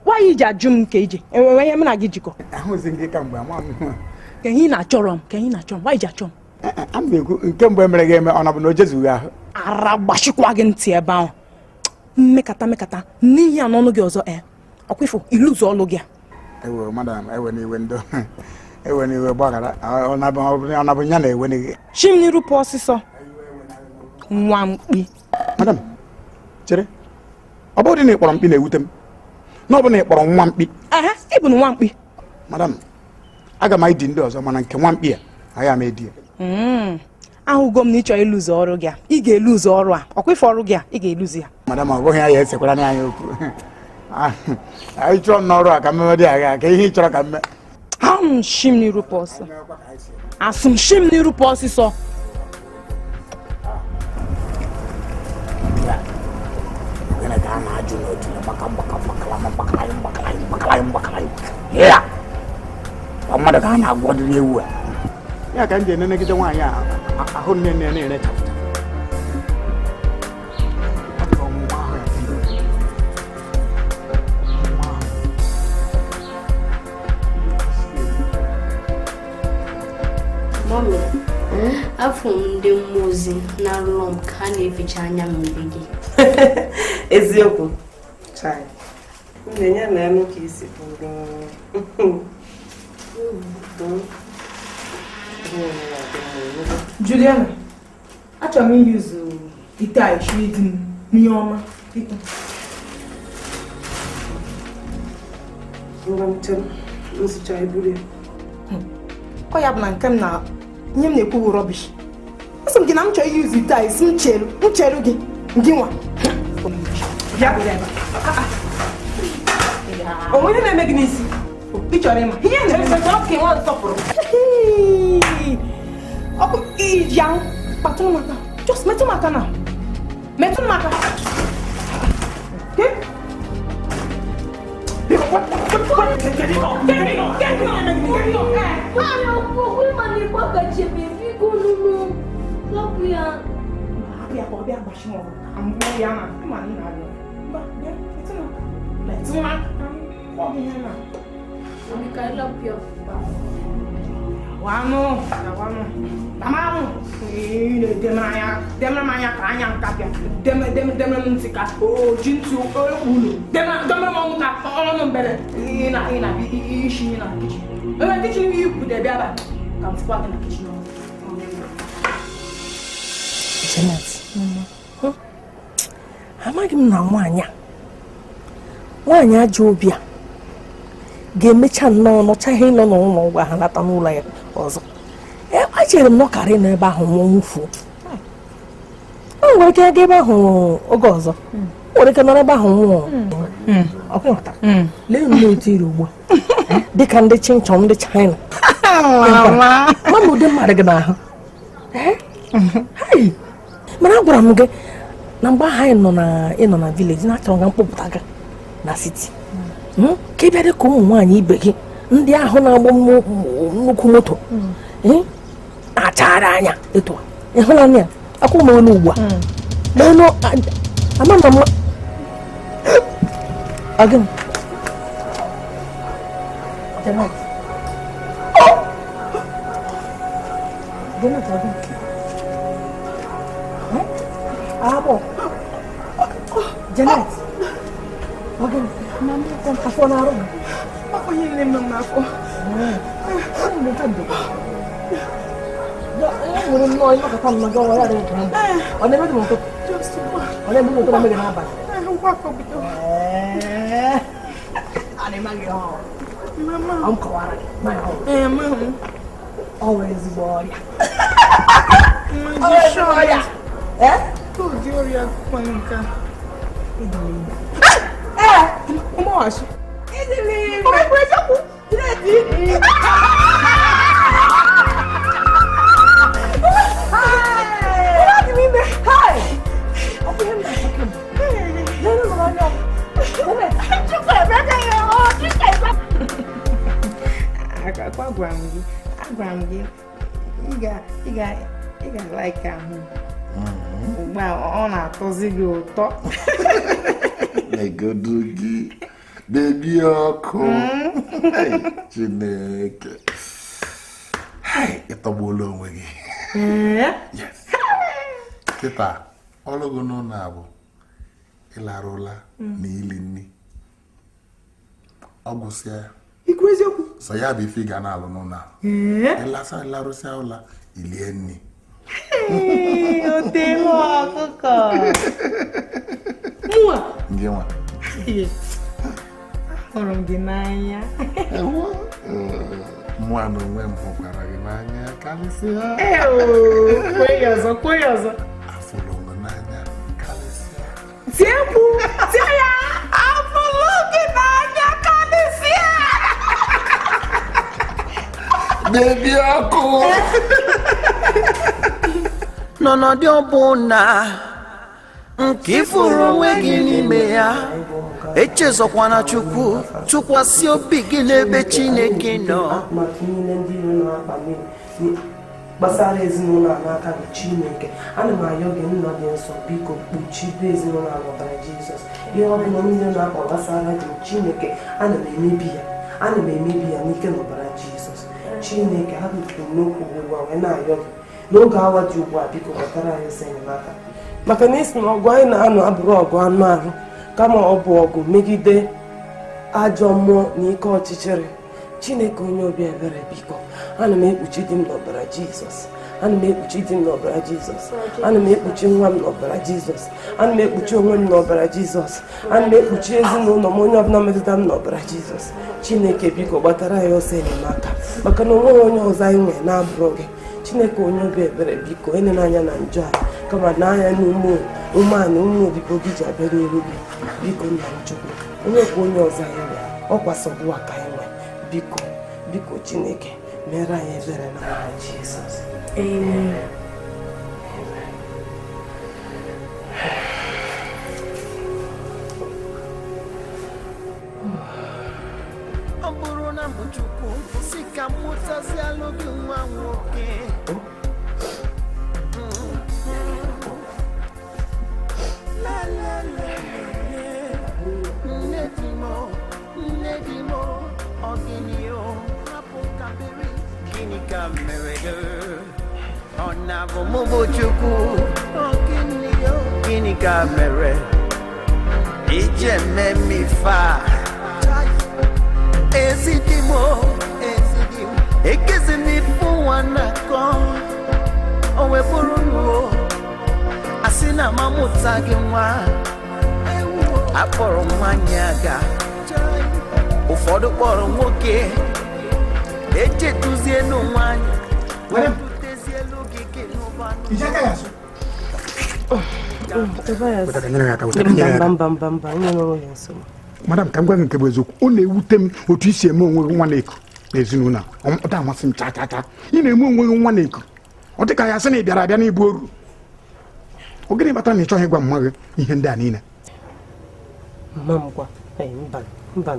why iji ajụ m ka ije? Enwere ihe m na gị jikọ? Ahụzi gị kamgbe ama m. Ka ihe na-achọrọ m, ka ihe na-achọ m, why iji achọ m? A m na-ekwu nke mbụ emere gị eme ọ na bụ na o jezughị ahụ. Ara gbachikwa gị ntị ebe ahụ. Mmekata mmekata n'ihi anọnụ gị ọzọ ọkwa ifo iluzu ọlụ gị a. Ewe madam, ewe n'iwe ndo. Ewe n'iwe gbaghara. Ọ na bụ ya na-ewe gị. Chi m n'iru pụọ ọsịsọ. Nwa mkpi. Madam, chere. Ọ bụrụ na ị kpọrọ mkpi na-ewute m. Na ọ bụ na ị kpọrọ nwa mkpi. Aha, ị bụ nwa mkpi. Madam, aga m edi ndị ọzọ mana nke nwa mkpi a, agaghị m edi ya. Ahụgo m na ị chọrọ ịlụzu ọrụ gị a. Ị ga-eluzu ọrụ a. Ọkwa ife ọrụ gị a, ị ga-eluzu ya. Madam, ọ bụghị ya ya esekwara anyị okwu. Anyị chọrọ n'ọrụ a ka mmemme dị agha ka ihe ị chọrọ ka mme. Ahụ m shi m n'iru pụọ ọsọ. Asụ m shi m n'iru pụọ ọsịsọ. Ya! Mmadụ ka a na-agwọ dịrị ewu a. Ya ka m ji enenegide nwaanyị a ahụ nne nne na-ere chapụta. Mami, afọ m ndị mmụọ ozi na-arụrọ m ka ha na-eficha anya mmiri gị. Eziokwu. Chai. Nne ya na-anụ ka isi bụrụ. Juliana, achọrọ m iyuzu ite a esi di m n'ihe ọma. Biko. Ngwa m chere, m sụcha iburu ya. Ọ ya bụ na nke m na ihe m na-ekwu bụ rọbish. Asị m gị na m chọrọ iyuzu ite a esi m cheru gị gị nwa. Bịa bụrụ ebe a. O nwere na-eme gị n'isi? Ị chọrọ ịma? Ihe na-eme ka nwa nsọpụrụ. Ọkụ iji ahụ kpatụrụ m aka. Just metụ m aka na. Metụ m aka. Janet, amaghị m na nwaanyị a nwaanyị ajọ obi a ga-emecha nnọọ nọcha ihe nọ n'ụlọ ọgwụ ahụ lata n'ụlọ ya ọzọ. Echere m na ọ karị n'ebe ahụ nwụọ nwụfuo. O nwere ike aga ebe ahụ oge ọzọ. O nwere ike nọrọ ebe ahụ nwụọ. Lee nnọọ otu iri ugbu a dịka ndị chinchọn ndị China. Ma na ụdị mmadụ gị n'ahụ. Mana agwara m gị na mgbe ahụ anyị nọ na vileji na-achọrọ ka mkpọpụta gị na siti. Ka ị bịa dị ka ụmụ nwaanyị ibe gị ndị ahụ na-agba nnukwu moto na-achagharị anya etu a ịhụnanya akwụkwọ m olu ugbu a n'elu ama na mma agịnị Janet Janet agịnị abọ Janet agịnị afọ na-arụ m afọ ihe nne m nọ n'afọ nwere nnọọ ịnọkọta m na gị ọnwa ya adịghị ka ọ na-eme gị n'ụtụtụ ọ na-eme gị n'ụtụtụ na-eme gị n'abalị ọ m kọwara gị ọ wee ezigbo ọrịa. Ọrịa. Eh? Ụdị ọrịa kwanụ nke a. Ee. Ụmụnwachi. Ịdịrị ime. Ọ bụ eziokwu. Ịdị ime. Ọ dị m ime. Hai! Ọ bụ ihe m na-achọ kemgbe. Lere m anya. Chukwu emeka ya. Ọ Chukwu emeka. Akwa gwara m gị, agwara m gị, ị ga ị ga ị ga-alaiki ahụ. Ugbu a ọ na-atọzi gị ụtọ. Legodu gị bebi ọkụ. Hey, Chineke. Hey, ịtọgbuola onwe gị. Yes. Kịta, ọrụ gị n'ụlọ a bụ ịlara ụla na ili nri. Ọ gwụsịa. Ikwu eziokwu? Sọ ya bụ ife ị ga na-alụ n'ụlọ a. Ịlarụsịa ụla, ilie nri. O teela ọkụkọ. Mụa. Ndị nwa. Ahụrụ m gị n'anya. Mụa na onwe m hụkwara gị n'anya karịsịa. Kwee ya ọzọ, kwee ya ọzọ. Afụrụ m n'anya karịsịa. Tie mkpu, tie ya. Afụrụ gị n'anya karịsịa. Bebi ọkụ. N'ọnọdụ ọbụla nke ịfụrụ onwe gị n'ime ya, echezọkwana Chukwu, tụkwasị obi gị n'ebe Chineke nọ. Atụmatụ niile ndị iro na-akpa gbasara ezinụlọ a n'aka gị Chineke, ana m ayọ gị nna dị nsọ, biko kpuchibe ezinụlọ a n'ọbara Jizọs. Ihe ọbụla niile na-akpa gbasara gị Chineke, ana m emebi ya, ana m emebi ya n'ike n'ọbara Jizọs. Chineke, ha bụrụ n'okwu ugbu a wee na-ayọ gị n'oge awa dị ugbu a, biko gbatara anyị ọsọ enyemaka, maka na isi na ọgụ anyị na-anụ abụrụ ọgụ anụ arụ, kama ọ bụ ọgụ megide ajọ mmụọ na ike ọchịchịrị. Chineke onye obi ebere, biko ana m ekpuchi di m n'ọbara Jizọs, ana m ekpuchi di m n'ọbara Jizọs, ana m ekpuchi nwa m n'ọbara Jizọs, ana m ekpuchi onwe m n'ọbara Jizọs, ana m ekpuchi ezinụlọ m, onye ọbụla metụta m n'ọbara Jizọs. Chineke biko gbatara ya ọsọ enyemaka, maka na onweghị onye ọzọ anyị nwere na-abụrụ gị. Chineke onye obi ebere, biko enena anya na njọ a, kama n'anya n'ume umeala ụmụ odibo gị ji abịa n'iru gị. Biko nna m Chukwu, onye kwa onye ọzọ anyị nwere, ọ kwasọgbu ka anyị nwere. Biko, biko Chineke, mere anyị ebere n'aha Jizọs. Amen. Ọ bụrụ na mbụ Chukwu si ka m mụtazialụ gị nwa nwoke. La la la nne di m, nne di m, ọ gịnị o, hapụ ka mmiri. Gịnị ka mere gị? Ọ na-abụ mụ bụ Chukwu, ọ gịnị o, gịnị ka mere ije mme ife a? Ezi di m, ezi di m, ekezi m ife ụwa na-akọ, o wee bụrụ nụ asị na m amụta gị nwa. Akpọrọ nwaanyị aga, ụfọdụ kpọrọ nwoke, echetuzienu nwaanyị, wetutezielu gị gị n'ụba. Mba, nye n'onwe ya nsogbu. Madam, ka m gwa gị nke bụ eziokwu, ọ na-ewute m otu i si eme onwe gị nwa na-eku n'ezinụlọ a. Ọ da amasị m chaa chaa chaa. Ị na-eme onwe gị nwa na-eku, ọ dị ka ya sị na ị bịara abịa n'ibu oru. Ọ gịnị kpatara na ị chọghị ịgwa mma gị ihe ndị a niile? Mma m gwa, mba, mba.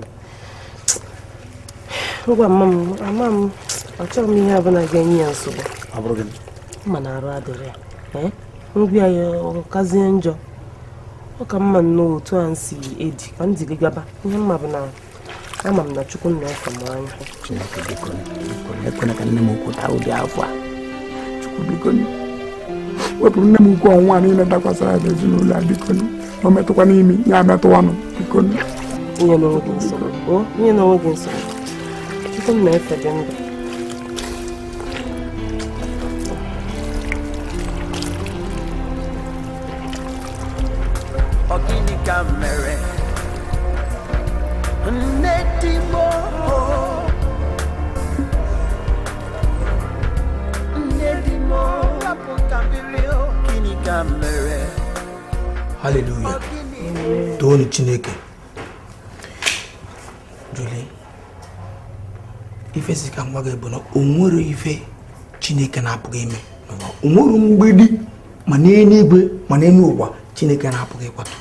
Ngwa mma m, ama m, achọghị m ihe ọbụla ga-enye ya nsogbu. Ọ bụrụ gịnị? Mma na arụ adịrị ya. Ngwa ya ọ kazie njọ. Ọ ka mma nnọọ otu a si edi ka m dịrị gaba. Ihe mma bụ na ama m na Chukwu na-efe m anya. Chineke biko, ekwena ka nne m ukwu taa ụdị afọ a. Chukwu biko, wepụrụ nne m ukwu ọnwụnwa niile dakwasara ya n'ezinụlọ a, biko. O metụkwa n'imi ya metụwanụ, biko. Nye n'onwe gị nsogbu, o nye n'onwe gị nsogbu. Chukwu na-efe dị ndụ. Ọ gịnị ka mere nne di m, nne di m, hapụ ka Haleluya. Toonu Chineke. Julie, ife si ka m gwa gị bụ na o nwere ife Chineke na-apụghị ime n'ụwa. O nwere mgbidi ma n'eluigwe ma n'elu ụwa Chineke na-apụghị ịkwatu.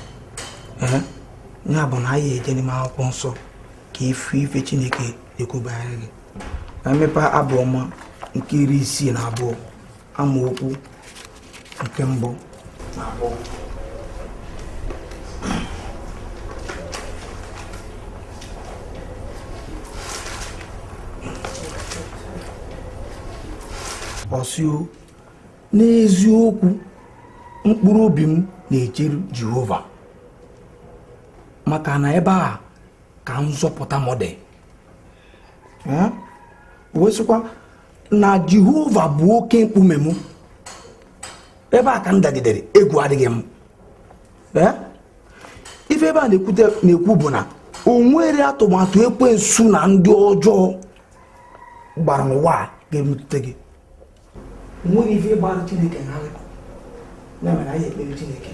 Ya bụ na anyị eje n'ime akwụkwọ nsọ ka ife ife Chineke na-ekwu banyere gị. Ka mmepe abụ ọma nke 62 amaokwu nke 1 na 2. Ọsịo, n'eziokwu mkpụrụ obi m na-echeru Jehova, maka na ebe a ka nzọpụta m dị. O sịkwa na Jehova bụ oke mkpume m, ebe a ka m dagidere, egwu adịghị m. Ife ebe a na-ekwu bụ na o nwere atụmatụ ekwensu na ndị ọjọọ gbara n'ụwa a ga-emetụta gị. O nwere ife gbara Chineke n'agha. Ya mere anyị ekpere Chineke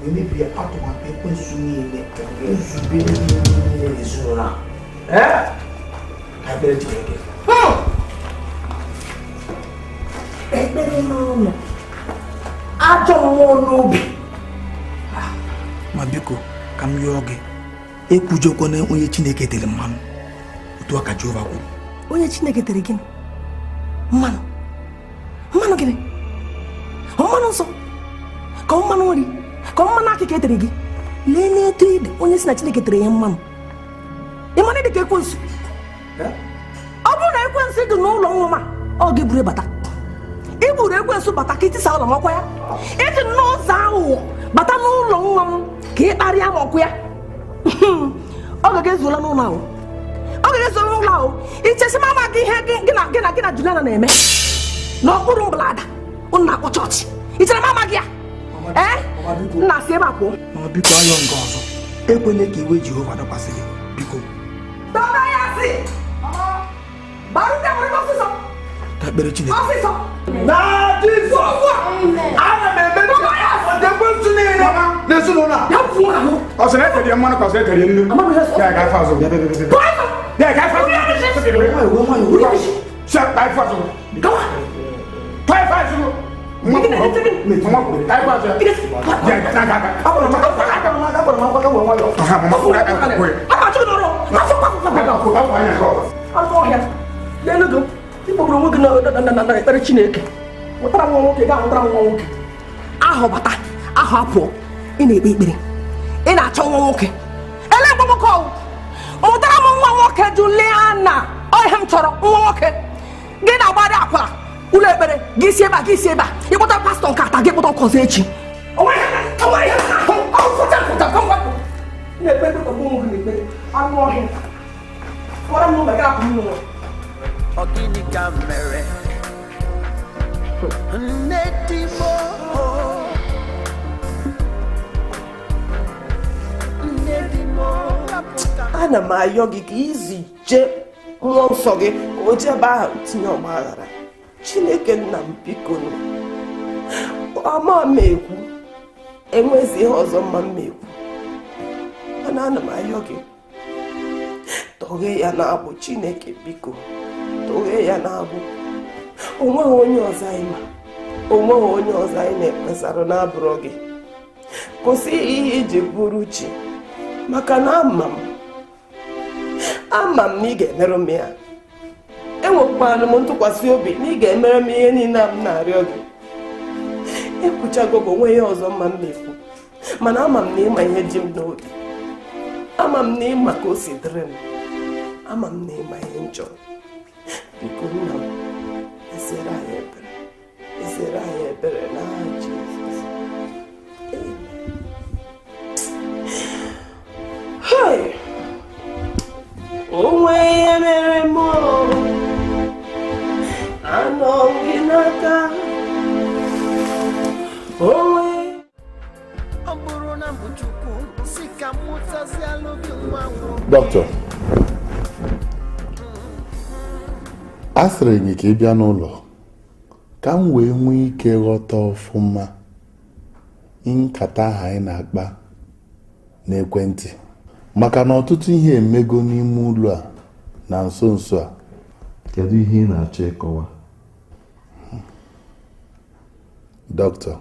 wee mebie atụmatụ ekwensu niile, nzube niile n'ezinụlọ a. Ka ekpere Chineke. Ekpere n'ọnụ, ajọ mmụọ n'obi. Ma biko ka m yọọ gị, ekwujọkwana onye Chineke tere mmanụ. Otu a ka Jehova kwuru. Onye Chineke tere gịnị? Mmanụ. Mmanụ gịnị? Mmanụ nsọ? Ka mmanụ nri? Ka mmanụ akịka etere gị? Lee n'etu ide onye si na Chineke tere ya mmanụ. Ị mara dị ka ekwensu? Ọ bụrụ na ekwensu dị n'ụlọ nwa m a, ọ ga-eburu bata. I buru ekwensu bata ka itisa ụlọ m ọkwa ya. Iji n'ụzọ aghụghọ bata n'ụlọ nwa m ka ị kparịa m ọkụ ya. Ọ gaghị ezuola n'ụlọ ahụ. Ọ gaghị ezuola n'ụlọ ahụ. Ichesi m ama gị ihe gị na Juliana na-eme n'okpuru mblada unu na-akpọ chọọchị. Ị chere m ama gị ya? Nna si ebe a pụọ. Mama biko ayọ nke ọzọ, ekwela ka iwe Jehova dakwasị gị, biko. Dọba ya si. Barute nwere ọsịsọ. Ka ekpere Chineke. Ọsịsọ. Na Jizọs, ana m eme ekwensu niile n'ezinụlọ a. Ya pụọ ahụ. Ọ sị na etere mmanụ ka ọ sị etere nnu. Ya ga afọ azụ. Ya ga afọ azụ. Sị ka afọ azụ. Gawa. Ka afọ azụ. Ịkpọgburu onwe gị na ekpere Chineke. Nwetara nwa nwoke, gaa nwetara nwa nwoke. Ahụ bata, ahụ apụọ. Ị na-ekpe ekpere. Ị na-achọ nwa nwoke. Ele nwa nwoke ọwụ. Mụtara m nwa nwoke Juliana. Ọ ihe m chọrọ, nwa nwoke. Gị na-agbadị akwara ụlọ ekpere, gị si ebe a, gị si ebe a. Ịkpọta pastọ nke ata, gị kpọta nke ọzọ echi. Na-ekpe ekpere ka ụmụ gị na-ekpere. Anụ ọhịa. Kpọrọ m n'ụlọ, gị rapụ m n'ụlọ. Ọ gịnị ka m mere? Nne di m nne di m. Ana m ayọ gị ka izije mmụọ nsọ gị ka o jee ebe ahụ tinye ọgba aghara. Chineke nna m biko nụ. Ama m ekwu, enwezi ihe ọzọ mma m ekwu, mana ana m ayọ gị tọghee ya n'agbụ. Chineke biko tọghee ya n'agbụ. Onweghị onye ọzọ anyị ma, onweghị onye ọzọ anyị na-ekpesara n'abụrụ gị. Kwụsị ihe iji bụrụ chi, maka na ama m na ị ga-emerụ m ya. Enwekwana m ntụkwasị obi na ị ga-emere m ihe niile m na-arịọ gị. Ekwuchago gị onwe ihe ọzọ mma m na-ekwu, mana ama m na ịma ihe ji m n'obi. Ama m na ịma ka o si dịrị m. Ama m na ịma ihe m chọrọ. Biko nna m, esere anyị ebere, esere anyị ebere n'aha Jizọs. Hey! Onwe ihe mere m, anọ m gị n'aka. Onwe ọ bụrụ na mbụ Chukwu si ka m mụtazialụ gị nwa nwoke. Dọkịta, a sịrị gị ka ị bịa n'ụlọ ka m wee nwee ike ghọta ọfụma Nkata ahụ anyị na-akpa n'ekwentị maka na ọtụtụ ihe emego n'ime ụlọ a na nso nso a. Kedu ihe ị na-achọ ịkọwa? Dọkịta,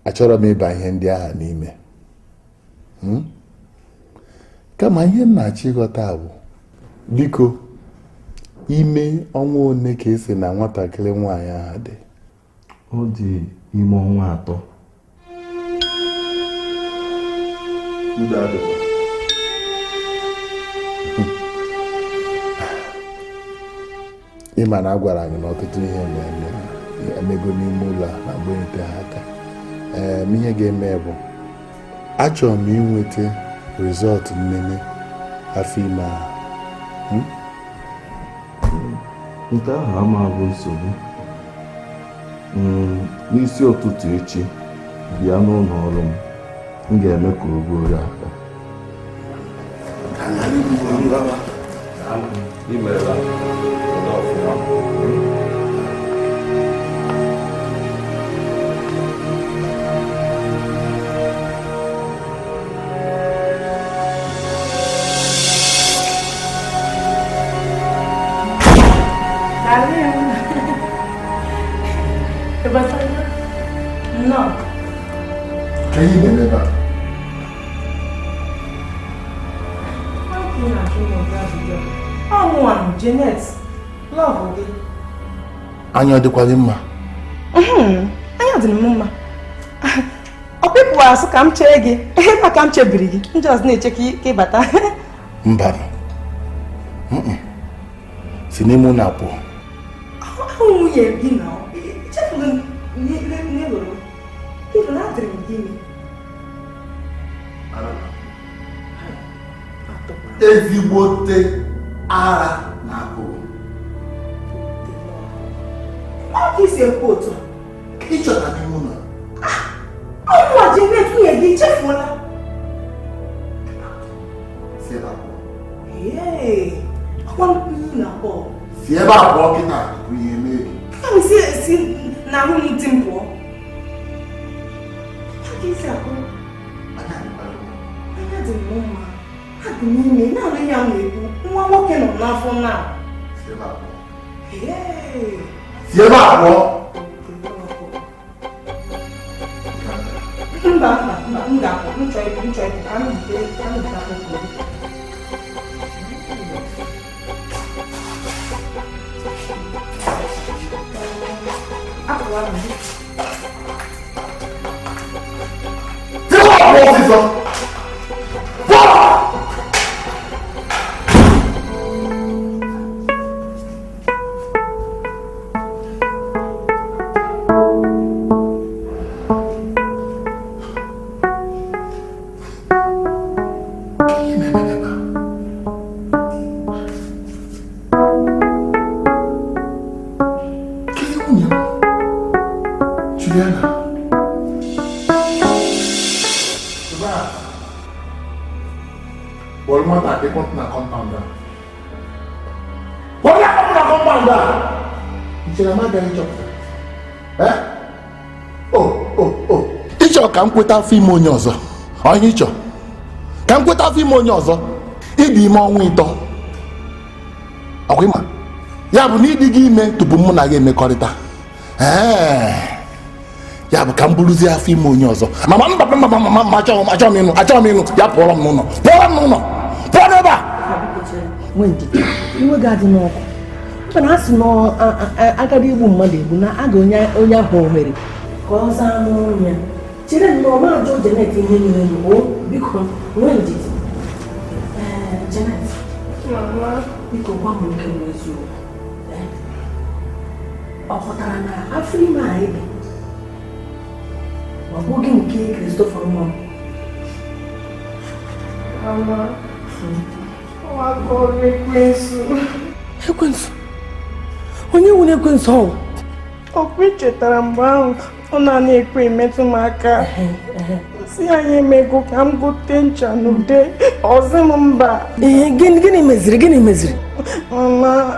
achọrọ m ịba ihe ndị ahụ n'ime. Kama ihe m na-achọ ịghọta bụ, biko, ime ọnwa one ka esi na nwatakịrị nwaanyị ahụ dị? Ọ dị ime ọnwa 3. Ị ma na a gwara anyị na ọtụtụ ihe emego n'ime ụlọ a na mgbe ha aka. Ee, ihe ga-eme bụ achọrọ m inweta rizọtụ nnene afọ ime ahụ. Nke ahụ ama bụ nsogbu. N'isi ụtụtụ echi, bịa n'ụlọ ọrụ m, m ga-eme ka o ruo aka. Ka ihe na-eme ebe a? Anya ọ dịkwa gị mma? Anya dị m mma. Ọ pịpụ asụ ka m chee gị, ebe a ka m chebiri gị, m just na-eche ka ị bata. Mba. Si n'ime ụlọ apụọ. Ahụ nwunye gị na echefuru n'ịlụrụ. Ịbụ na adịrị m gị ime. Ezigbote ara na-apụ. Ọ ka isi ekwu otu a. Ịchọta n'ime ụlọ. Ọnwa Janet nwunye gị echefuola. Si ebe a pụọ. Ee, ọkwa mkpu na pọl. Si ebe a pụọ kịta bụ ihe mee gị. Kama si na ahụ m di m pụọ. Ọ ka isi akụ. Anya dị m mma. Adị m ime, naanị ihe a na-ekwu. Nwa nwoke nọ n'afọ na. Si ebe a pụọ. Si ebe a pụọ. Mba, mba, mba, m ga-apụ, m chọrọ ịpụ, m chọrọ ịpụ, ka m bute, ka m bute akwụkwọ. Apụla m. Si ebe a pụọ ọsịsọ. Pụọ! Ịchọ ka m kweta afọ ime onye ọzọ. Onye ịchọ ka m kweta afọ ime onye ọzọ. Ịdị ime ọnwa 3. Ọkwa ịma ya bụ na ịdị gị ime tupu mụ na gị emekọrịta. Ya bụ ka m bụrụzie afọ ime onye ọzọ. Mama mba mba mama mama achọghị m ịnụ, achọghị m ịnụ. Ya pụọrọ m n'ụlọ, pụọrọ m n'ụlọ, pụọ n'ebe a. Iwe ga-adị n'ọkụ. Mana a sị na agadi igbu mmadụ egbu na aga onye ahụ ohere ka ọ zaa n'ọnụ ya. Chere nnọọ ma jụọ Janet ihe niile o, biko nwee ndidi. Janet, biko gwa m nke bụ eziokwu. Ọ pụtara na afọ ime anyị dị ọ bụghị nke Christopher nwa m? Mama, ọ akọrọ ekwensu. Ekwensu? Onye nwere ekwensu ọwụ? Ọkwa ichetara mgbe ahụ ọ na-ana ekwe emetụ m aka. Si anyị emego ka m gote ncha n'ude, ọzị m mba. Ee, gịnị meziri? Gịnị meziri? Mama,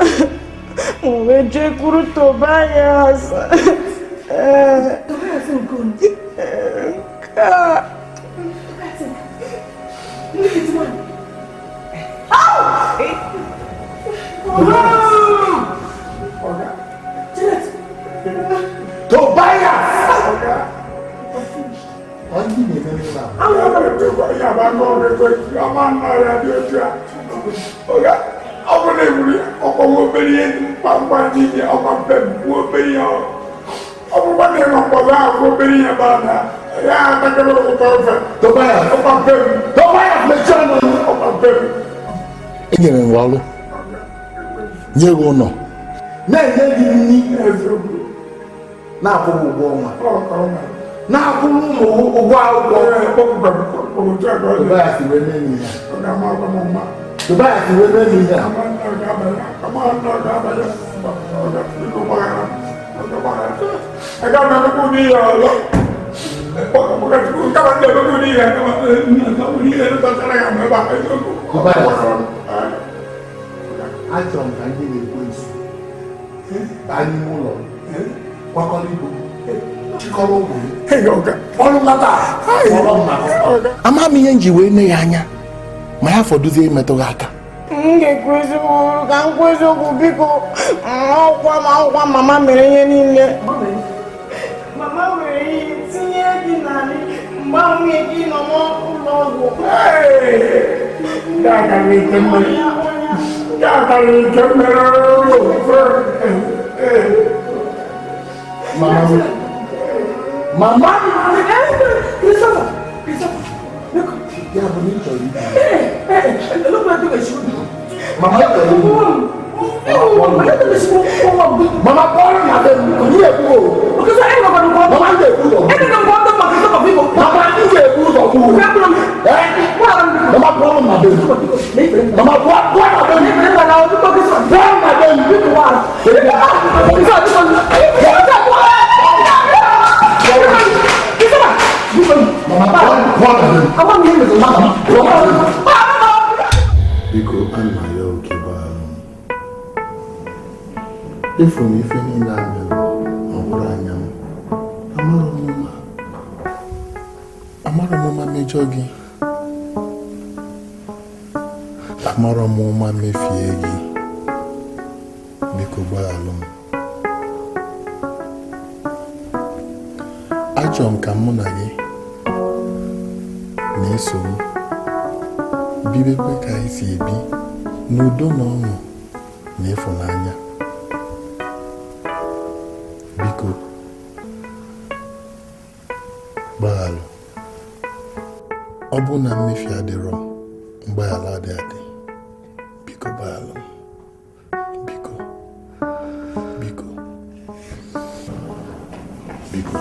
m wee jekwuru Tobias. Enyere m ọrụ nye gị ụlọ na-enye gị nri na-akwụ ụgwọ ọnwa na-akwụ ụmụ ụgwọ akwụkwọ. Tobias wee mee ihe Tobias wee mee ihe a. Achọrọ m ka ndị na-ekwe nsu baa n'ime ụlọ kwakọrọ ibu chịkọrọ ụmụ ọrụ nlata kpọrọ mmadụ. Ama m ihe m ji wee ne ya anya ma ya fọdụzie imetụ gị aka. M ga-ekwu eziokwu ka m kwuo eziokwu biko. Ọkwa ma ọkwa mama mere ihe niile. Mama mere ihe tinye gị narị mgbe nwunye gị nọ n'ụlọ ọgwụ. Mama, ya bụ na ị chọrọ ibi. Mama chọrọ ibi. Mama kpọrọ na be m, onye ekwu o. Mama m ga-ekwu ụzọ. Mama m ga-ekwu ụzọ kwuo. Mama kpọrọ na be m. Mama kpọrọ na be m. Kpọrọ na be m. Biko ana ya oke gbaalụ m. Efu m ife niile a mere ma ọ bụrụ anya m. Amara m ụma mejọ gị. Amara m ụma mefie gị. Biko gbaalụ m. Achọrọ m ka mụ na gị na-eso m bibekwe ka anyị si ebi n'udo na ọṅụ na ịfụnanya. Biko gbaghalụ. Ọ bụ na mmefu adịrọ, mgbaghara adị adị. Biko gbaghalụ m. Biko, biko, biko.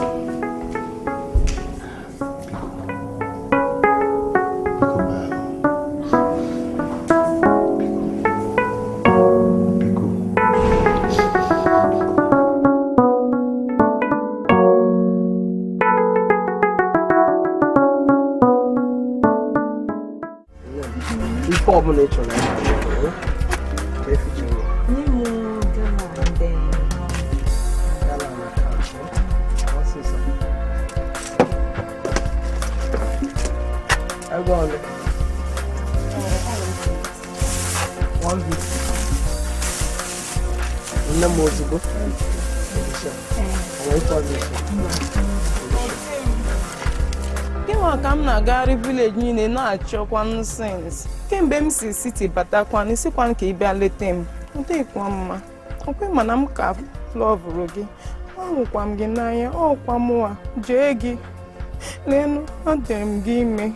Gịnwa ka m na-agagharị vileji niile na-achọkwanụ sens kemgbe m si siti batakwanụ sikwanụ ka ị bịa leta m. Ọ dịghịkwa mma ọkwe mana m ka lọvụrụ gị, ahụkwa m gị n'anya, ọkwa mụwa jee gị leenụ, adịrị m gị ime.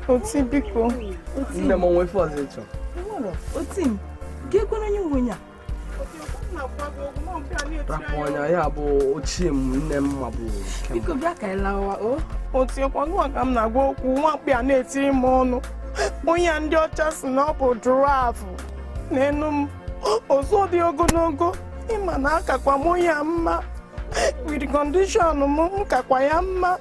Oti biko. Oti m ya bụ ochie m nne m ma bụ biko bịa ka ị lawa o. Otiekwa nwa ka m na-agwa okwu nwakpi a na-etiri m ọnụ. Onye a ndị ọcha si na ọ bụ jụrafụ n'enu m ozu dị ogologo ịma na akakwa m onye a mma with condition m nkakwa ya mma.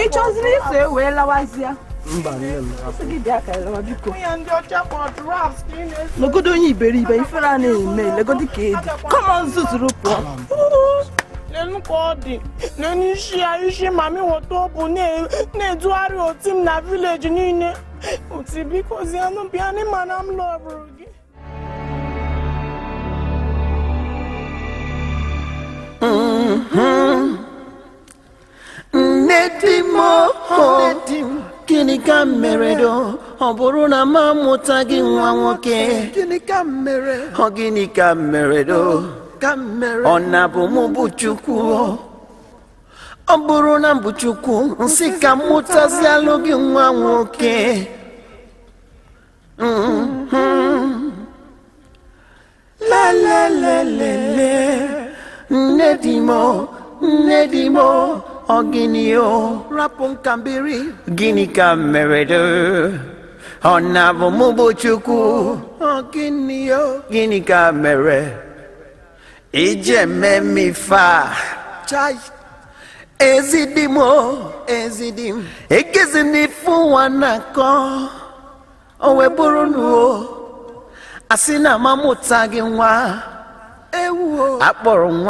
Ị chọziri iso wee lawazie? Mba, nne m. Sị gị bịa ka elewa, biko. Ya ndị ọcha kpọrọ drafts ka ị na-eso. Legodo onye iberibe, ifere a na-eme, legodi ka edi. Come on, zuzuru pụọ. Lenu ka ọ dị n'enu isi ya, isi mami wọta ọ bụ na-edugharị oti m na vileji niile. Oti, biko zianụ, bịa n'ịma na m lọbụrụ gị. Nne di m, o gịnị ka m mere do ọ bụrụ na m amụta gị nwa nwoke? Gịnị ka m mere? Ọ gịnị ka m mere do? Ka m mere? Ọ na-abụ mụ bụ Chukwu? Ọ bụrụ na m bụ Chukwu, nsị ka m mụtazialụ gị nwa nwoke. La la la la la, nne di m o, nne di m o, ọ gịnị o? Rapụ nkambiri. Gịnị ka m mere do? Ọ na-abụ mụ bụ Chukwu? Ọ gịnị o? Gịnị ka m mere ije eme m ife a? Chai. Ezi di m o, Ezi di m. Egezi n'ife ụwa na-akọ, o wee bụrụ na o asị na m amụta gị nwa. Ewu o. Akpọrọ nwa.